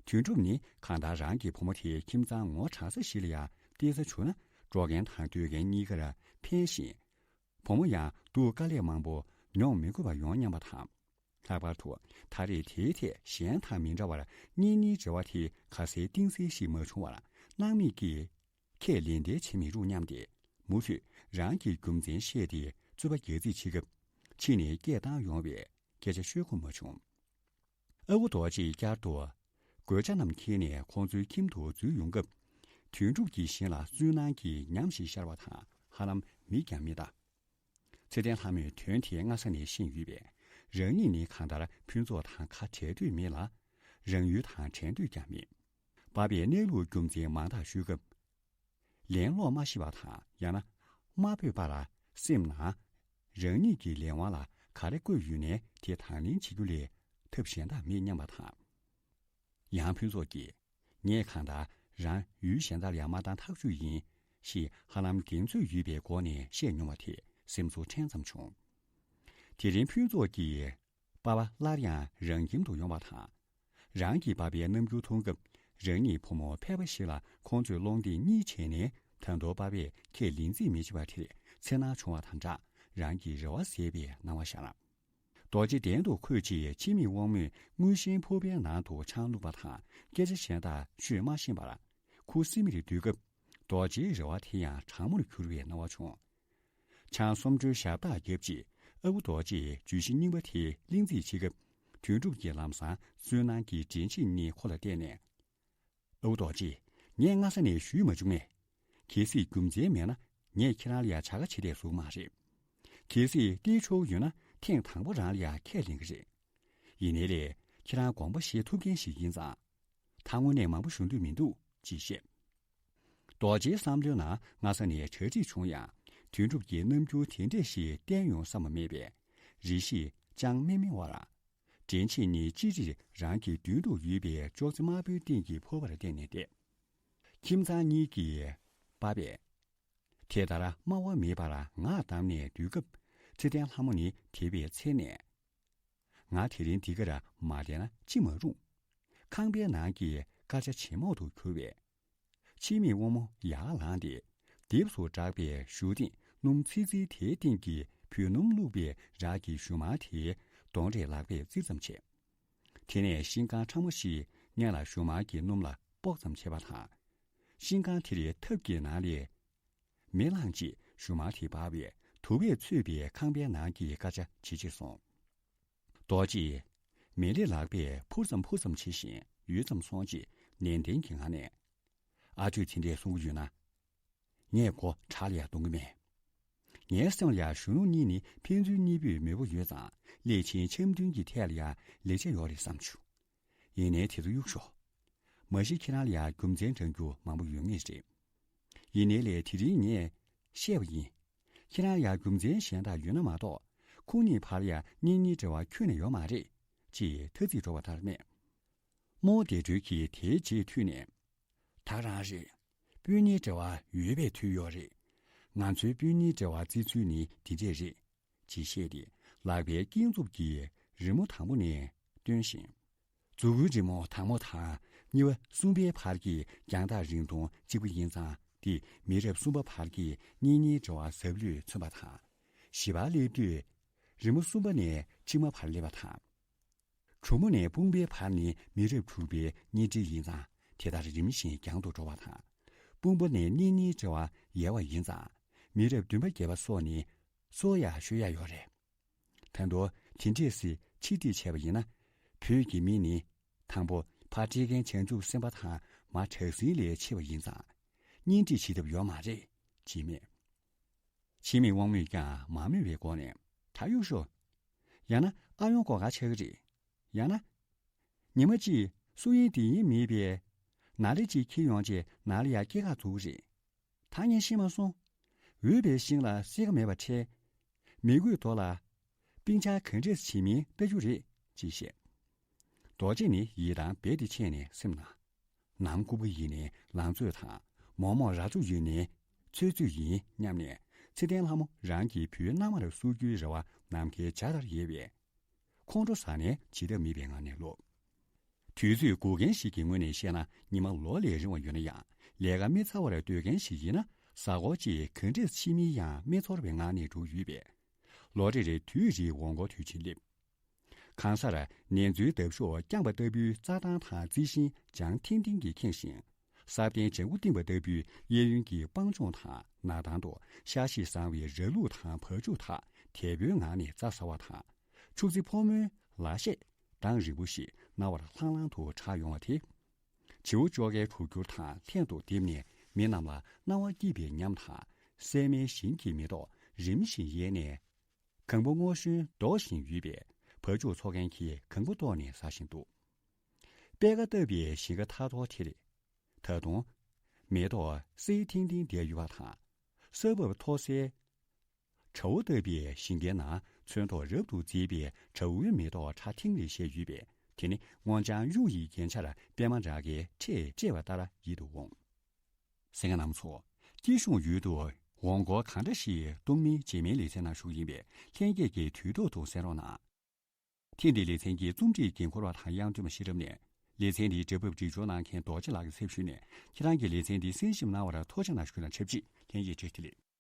དོན་གྲུབ་ནི་གང་ལྟར་རང་གི་བུ་མོ་དེ་ཁྱིམ་ཚང་ངོ་དྲག་ས་ཞིག་ལ་ཡང་གཏད་ས་བྱུང་ན་འགྲོ་མཁན་དང་སྡོད་མཁན་གཉིས་ཀར་ཕན་ཞིང་། བུ་མོ་ཡང་སྡུག་དཀའ་ལས་མང་པོ་མྱོང་མི་དགོས་པ་ཡོང་སྙམ་པ་དང་། ལྷག་པར་དུ་ད་རེས་དེའི་ཐད་གཞན་དང་མི་འདྲ་བར་གཉེན་ཉེའི་འབྲེལ་བ་དེ་ག་ཚོད་གཏིང་གསལ་ཞིག་མ་བྱུང་བར་སྣང་མེད་ཀྱིས་ཁས་ལེན་འདེད་བྱེད་མི་རུང་སྙམ་སྟེ་མུ་མཐུད་རང་གི་རྒྱུ་མཚན་བཤད་དེ་རྩོད་པ་རྒྱག་རྩིས་བྱེད་སྐབས་ཕྱི་ནས་སྐད་བཏང་ཡོང་བས་སྐད་ཆ་ཤོད་ཁོམ་མ་བྱུང་། ཨ་ཁུ་རྡོ་རྗེས་བསྐྱར་དུ་གོས་ཆ་རྣམས་འཁྱེར་ནས་ཁོང་ཚོའི་ཁྱིམ་དུ་འཛུལ་ཡོང་སྐབས། དོན་གྲུབ་ཀྱི་བཞིན་ལ་སུན་སྣང་གི་ཉམས་ཤིག་ཤར་བ་དང་ཧ་ལམ་མིག་ཀྱང་མི་ལྟ། ཚེ་བརྟན་ལྷ་མོས་དོན་དེ་སྔ་ས་ནས་ཤེས་ཡོད་པས། རང་ཉིད་ནི་གང་ལྟར་ཕུན་ཚོགས་དང་ཁ་བྲལ་འདོད་མེད་ལ། རང་ཡུལ་དང་བྲལ་འདོད་ཀྱང་མེད། བབས་པའི་གནས་ལུགས་རྒྱུ་མཚན་མང་དག་ཞུས་སྐབས། ལན་སློག་མ་ཤེས་པ་དང་ཡང་ན་མ་བོས་པ་ལ་སེམས་ནང་རང་ཉིད་ཀྱི་ལས་དབང་ལ་ག་རེ་བཀོད་ཡོད་ནའི་དེ་དང་ལེན་བྱེད་རྒྱུ་ལས་ཐབས་གཞན་དག་མེད་སྙམ་པ་དང་། ཡང་ཕུན་ཚོགས་ཀྱིས་ངས་གང་ལྟར་རང་ཡུལ་གཞན་དག་ལ་ཡང་མ་བཏང་ཐག་ཆོད་ཡིན་ཞེས་ཧ་ལམ་གདེང་ཚོད་ཡོད་པའི་སྒོ་ནས་བཤད་མྱོང་བ་དེ་སེམས་ཚོར་ཕྲན་ཙམ་བྱུང་། དེ་རིང་ཕུན་ཚོགས་ཀྱིས་པ་ཕ་སླར་ཡང་རང་ཁྱིམ་དུ་ཡོང་བ་དང་། རང་གི་པ་ཕའི་རྣམ་འགྱུར་མཐོང་སྐབས་རང་ཉིད་བུ་མོ་ཕལ་པ་ཞིག་ལ་ཁོང་ཚོས་སློང་རྟེན་གཉིས་བྱས་ནས་ ད་དུང་པ་ཕས་ཁས་ལེན་རྩིས་མི་བྱེད་པ་དེར་འཚེར་སྣང་བྱུང་བ་དང་སྦྲགས། རང་གི་རེ་བ་ཟད་པའི་སྣང་བ་ཤར། རྡོ་རྗེ་གདན་དུ་འཁོད་རྗེས། འཆི་མེད་དབང་མོས་དངོས་གཞིའི་ཕོར་པའི་ནང་དུ་ཆང་བླུགས་པ་དང་། སྐད་ཆ་གཞན་དག་ཤོད་མ་ཤེས་པར་ཁུ་སིམ་མེར་སྡོད་སྐབས། རྡོ་རྗེའི་རེ་བ་དེ་ཡང་གྲང་མོར་གྱུར་བའི་སྣང་བ་བྱུང་། ཆང་སུམ་འགྲོས་ཞབས་བཏགས་བརྒྱབ་རྗེས། ཨ་ཁུ་རྡོ་རྗེས་བརྗོད་གཞི་རྙིང་པ་དེ་གླེང་རྩིས་བྱེད་སྐབས། དོན་གྲུབ་ཀྱིས་ལམ་སང་བསོད་ནམས་ཀྱི་དྲིན་ཆེན་གཉིས་ཁོ་ལ་བསྟན་ནས། ཨ་ཁུ་རྡོ་རྗེ། ངས་སྔ་ས་ནས་ཞུས་མ་བྱུང་ངས། གལ་སྲིད་རྒྱུ་མཚན་མེད་ན། ངས་ཁྱེད་རང་ལ་ཡང་བྱ་དགའ་བྱེད་བསྡད་བཟོ་གི་མ་རེད། གལ་སྲིད་སྟེར་ཆོག་ཡོད་ན། ཐེངས་དང་པོ་རང་ལ་ཡང་ཁས་ལེན་གི་རེད། ཡིན་ནའི་ལས། ཁྱེད་རང་དགོངས་པ་བཞེས་ཐུབ་མཁན་ཞིག་ཡིན་ཙང་། ད་དངོས་གནས་མང་པོ་ཞུ་འདོད་མི་འདུག་ཅེས་བཤད། རྡོ་རྗེའི་བསམ་བློའི་ནང་སྔ་ས་ནས་གྲ་སྒྲིག་བྱུང་ཡང་། དོན་གྲུབ་ཀྱིས་རྣམ་འགྱུར་དེ་འདྲས་ཤིག་བསྟན་ཡོང་བསམ་པ་མེད་པས། རེ་ཞིག་ཅང་མི་སྨྲ་བར། དྲིན་ཆེན་གཉིས་ཅི་རིགས་རང་གི་མདུན་དུ་ཡོད་པའི་ཅོག་ཙེ་དམར་པོའི་སྟེང་གི་ཕོར་པར་བལྟས་ནས་བསྡད། ཁྱིམ་ཚང་གཉིས་ཀྱི་པ་ཕས་དེ་ལྟར་སྨྲ་བ་མེད་པར་ངག་བསྡམས་ནས་སྡོད་སྐབས། ཚེ་བརྟན་ལྷ་མོ་ནི་དད་པའི་ཚལ་ནས། ང་དེ་རིང་འདི་གར་མ་བསྡད་ན་ཅི་མ་རུང་། ཁང་པའི་ནང་གི་སྐར་ཆ་བྱེ་མོག་ཏུ་གྱུར་བས། འཆི་མེད་དབང་མོ་ཡར་ལངས་ཏེ། ལྡེབས་སུ་བསྒྲགས་པའི་བཞུགས་སྟེང་སྣུམ་ཚིལ་ཚིལ་དེའི་སྟེང་གི་བོད་སྣུམ་བླུགས་པའི་རག་གི་ཞུ་མར་དེའི་གདོང་རིས་ལག་པས་བཙིར་ཙམ་བྱས། དེ་ནས་ཤིང་ཁང་ཕྲ་མོ་ཞིག་སྔོན་ལ་ཞུ་མར་གྱི་སྣུམ་ལ་ཕོག་ཙམ་བྱས་པ་དང་། ཤིང་ཁང་དེ་རའི་ཐབ་ཀྱི་ནང་ལས་མེ་བླངས་རྗེས། ཞུ་མར་དེ་འབར་བའི་དུ་བས་ཚོས་པའི་ཁང་པའི་ནང་གི་སྐར་ཆ་ཇེ་ཆེར་སོང་། རྡོ་རྗེས་མེ་ལེ་ལག་པས་ཕུར་ཙམ་ཕུར་ཙམ་བྱེད་བཞིན་ཡུད་ཙམ་སོང་རྗེས། ནན་ཏན་གྱི་ངང་ནས། ཨ་ཁུས་དེ་འདྲས་གསུང་གི་ཡོད་ན། ངས་མགོ་བྲག་ལ་ཡང་གཏོང་གི་མེད། ངའི་སེམས་ལ་ཡང་གཞོན་ནུ་གཉིས་ནི་ཕན་ཚུན་གཉིས་པོས་མོས་པོ་ཡོད་ཙང་། སླད་ཕྱིན་འཆམ་མཐུན་གྱི་ཐད་ལ་ཡང་ལེགས་ཆ་ཡོད་རེད་བསམ་བྱུང་། ཡིན་ནའི་དེ་ཚོ་གཡུག་ཞོག། མ་གཞི་ཁྱེད་རང་ལ་ཡང་རྒྱུ་མཚན་འདྲ་རྒྱུ་མང་པོ་ཡོད་ངེས་རེད། ཡིན་ནའི་ལས་དེ་རིང་ངས་བཤད་པ་ཡིན། ཁྱེད་རང་ཡང་རྒྱུ་མཚན་གཞན་དག་ཡོད་ན་མ་གཏོགས། ཁོང་གཉིས་བར་ཡང་གཉེན་ཉེའི་འབྲེལ་བ་ཁྱོན་ནས་ཡོད་མ་རེད། ཅེས་ཐ་ཚིག་སྒྲོག་པ་ལྟར་སྨྲས། རྨོ་བདེ་སྒྲོལ་གྱིས་དེའི་རྗེས་མཐུད་ནས། ད་རང་རེད། སྤུན་གཉེན་འབྲེལ་བ་ཡོད་པའི་དུས་ཡོད་རེད། ང་ཚོའི་སྤུན་གཉེན་འབྲེལ་བ་བརྩི་ཚུལ་ནི་འདི་འདྲས་རེད། ཅེས་བཤད་དེ། ལག་པའི་སྐྱིན་འཛུགས་ཀྱིས་རི་མོ་དང་པོ་ནས་སྟོན་ཞིང་། མཛུ་གུའི་རི་མོ་དང་པོ་དང་གཉིས་པ་གསུམ་པའི་བར་གྱི་རྒྱང་ཐག་རིང་ཐུང་གཅིག་པ་ཡིན་ཙང་། དེས་མི་རབས་གསུམ་པ་བར་གྱི་གཉེན་ཉེའི་འབྲེལ་བ་ཟབ་ལྷོད་མཚོན་པ་དང་། བཞི་པར་སླེབས་དུས་རི་མོ་གསུམ་པ་ནས་ཕྱི་མ་བར་སླེབས་པ་དང་། གྲུ་མོ་ནས་དཔུང་པའི་བར་ནི་མི་རབས་དྲུག་པའི་གཉེན་འབྲེལ་ཡིན་ཙང་། དེ་ལྟར་རིམ་བཞིན་རྒྱང་དུ་འགྲོ་བ་དང་། དཔུང་པ་ནས་གཉེན་ཉེའི་འབྲེལ་བ་ཡལ་བ་ཡིན་ཙང་། མི་རབས་བདུན་པ་བརྒྱད་པ་སོགས་ནི་སོར་ཡང་ཤོར་ཡ་ཡོད་རེད། ད་དུང་དེ་འདྲས་སེ་ཕྱིར་དྲིས་བྱས་པ་ཡིན་ན། བོད་ཀྱི་མི་ནི་དང་པོ་ཕ་སྤྲེལ་རྒན་བྱང་ཆུབ་སེམས་དཔའ་དང་མ་བྲག་སྲིན་ལས་ཆེ་བ་ཡིན་ཙང་། གཉེན་སྒྲིག་བྱེད་ཐབས་ཡོད་མ་རེད་ཅེས་སྨྲས། འཆི་མེད་དབང་མོས་ཀྱང་མ་སྨྲ་བའི་སྒོ་ནས། ད་གཡུག་ཞོག། ཡང་ན་ཨ་ཡོང་སྒོ་ཁར་ཆགས་ཀྱི་རེད། ཡང་ན། ཉི་མ་གཅིག་སུ་ཡིན་འདི་ཡིན་མེད་པའི་ནག་རིལ་གཅིག་འཁྱེར་ཡོང་རྗེས་ནགས་ལ་ཡར་སྐྱེལ་ག་འཛུལ་གི་རེད། ད་ངས་ཤེས་མ་སོང་། འོད་པའི་ཤིང་ལ་སེར་ཁ་མེད་པ་འཕྲལ། མི་རྒོད་རྡོ་ལ་སྤུན་ཆ་ག་འདྲས་བྱེད་མིན་ལྟ་རྒྱུ་རེད་ཅེས་བཤད། རྡོ་རྗེ་ནི་ཡིད་དང་རྦད་དེ་ཆད་ནས་སེམས་ནང་། ནམ་ལྐུགས་པ་ཡིན་ནའི་ལང་ཚོ་དང་། མོག་མོག་རྭ་ཅོ་ཡིན་ནའི་ཚོད་ཚོད་ཡིན་སྙམ་ནས། ཚེ་བརྟན་ལྷ་མོ་རང་གི་བུའི་མནའ་མར་བསུ་རྒྱུའི་རེ་བ་ནམ་མཁའི་འཇའ་ལྟར་ཡལ་བས། ཁོང་ཁྲོ་ཟ་ནས་བྱེད་ཐབས་མེད་པའི་ངང་ནས་ལོག། དུས་ཚོད་སྒུག་མཁན་ཞིག་གི་ངོས་ནས་བཤད་ན། ཉི་མ་ལོ་ལས་རིང་བ་ཡོད་ན་ཡང་། ལས་ཀ་མི་ཚར་བར་སྡོད་མཁན་ཞིག་ཡིན་ན། གཟའ་འཁོར་གཅིག་ག་འདྲས་ཕྱིན་མིན་ཡང་མི་ཚོར་བའི་ངང་ནས་འགྲོ་ཡོད་པས། ལོ་རེ་རེ་དུས་རེའི་འོང་སྐོར་དུས་ཆེན་སླེབས། གང་སར་ནེ་ཙོའི་འདབ་གཤོག་བརྐྱངས་པ་ལྟ་བུའི་རྩྭ་ཐང་དང་རྩི་ཤིང་ལྗང་ཐིང་ཐིང་གིས་ཁེངས་ཤིང་། ས་གདན་ལྗང་གུ་བཏིང་བ་ལྟ་བུའི་གཡས་གཡོན་གྱི་སྤང་ལྗོངས་དང་ནགས་ཐང་དུ། ཤ་ཤེད་བཟང་བའི་ར་ལུག་དང་བ་ཕྱུགས་དག་དལ་པོའི་ངང་ནས་རྩྭ་ཟ་བ་དང་། ཕྱུགས་རྫི་ཕོ་མོའི་ལ་གཞས་གདངས་རིང་པོ་ཞིག་རྣ་བར་ལྷང་ལྷང་དུ་གྲགས་ཡོང་བ་དེ། བྱེའུ་ཅོག་ཁའི་དྲུག་འགྱུར་དང་ལྷན་དུ་ལྡེབས་ནས། མི་རྣམས་ལ་སྣང་བ་སྐྱིད་པའི་ཉམས་དང་། སྲན་མའི་ཞིང་གི་མེ་ཏོག་རིམ་བཞིན་ཡལ་ནས། གངས་པ་སྔོ་བཞིན་མདོག་བཞིན་ཡོད་པའི་བ་ཕྱུགས་འཚོ་མཁན་གྱིས་གངས་པ་བཏོགས་ནས་ཟ་བཞིན་འདུག། པད་ཁ་བཏབ་པའི་ཞིང་ཁ་ཐག་ཐོག་དེར། ད་དུང་མེ་ཏོག་སེར་ཐིང་ཐིང་བསྡད་ཡོད་པ་དང་། ས་བབ་མཐོ་སའི་བྲ་བོ་བཏབ་པའི་ཞིང་ཁའི་ནང་ཚོན་མདོག་རབ་ཏུ་མཛེས་པའི་བྲ་བོའི་མེ་ཏོག་ཁྲ་ཐིང་ལེ་བཞད་ཡོད་པས། དེ་ནི་སྔོ་ལྗང་གཡུ་ཡི་རྒྱན་ཆར་པད་མ་རཱ་གའི་ཁྲས་སྤྲས་པ་ལྟར་ཡིད་དུ་འོང་། གསན་མཁན་རྣམ་ཚོ། སྐྱིད་གཤོངས་ཡུལ་དུ་འོང་སྐོར་གང་འདྲ་ཞིག་གཏོང་མིན་རྗེས་མའི་ལེ་ཚན་ནང་ཞུགས་ཡིན་པས། ལྷན་རྒྱས་ཀྱིས་དུས་ཐོག་ཏུ་གསན་རོགས་གནང་། ཐེངས་འདིའི་ལེ་ཚན་གྱི་རྩོམ་སྒྲིག་འགན་འཁུར་བ་དང་དབྱངས་སྒྲོན་མ་ཤེས་རབ་ནས། ལེ་ཚན་འདིའི་སྒྲ་ཕབ་སྒྲིག་སྦྱོར་གནང་མཁན་རྡོ་རྗེ་ལགས་ཀྱིས་གསལ་ཞུས་ནས། ཁྱེད་རང་གིས་ལེ་ཚན་འདི་གསན་ཞིབ་གནང་བར་ཐུགས་རྗེ་གནང་ཞུ་རྒྱུ་དང་ཆབས་ཅིག་ལན་ཡིག་བྲིས་ཏེ་ལེགས།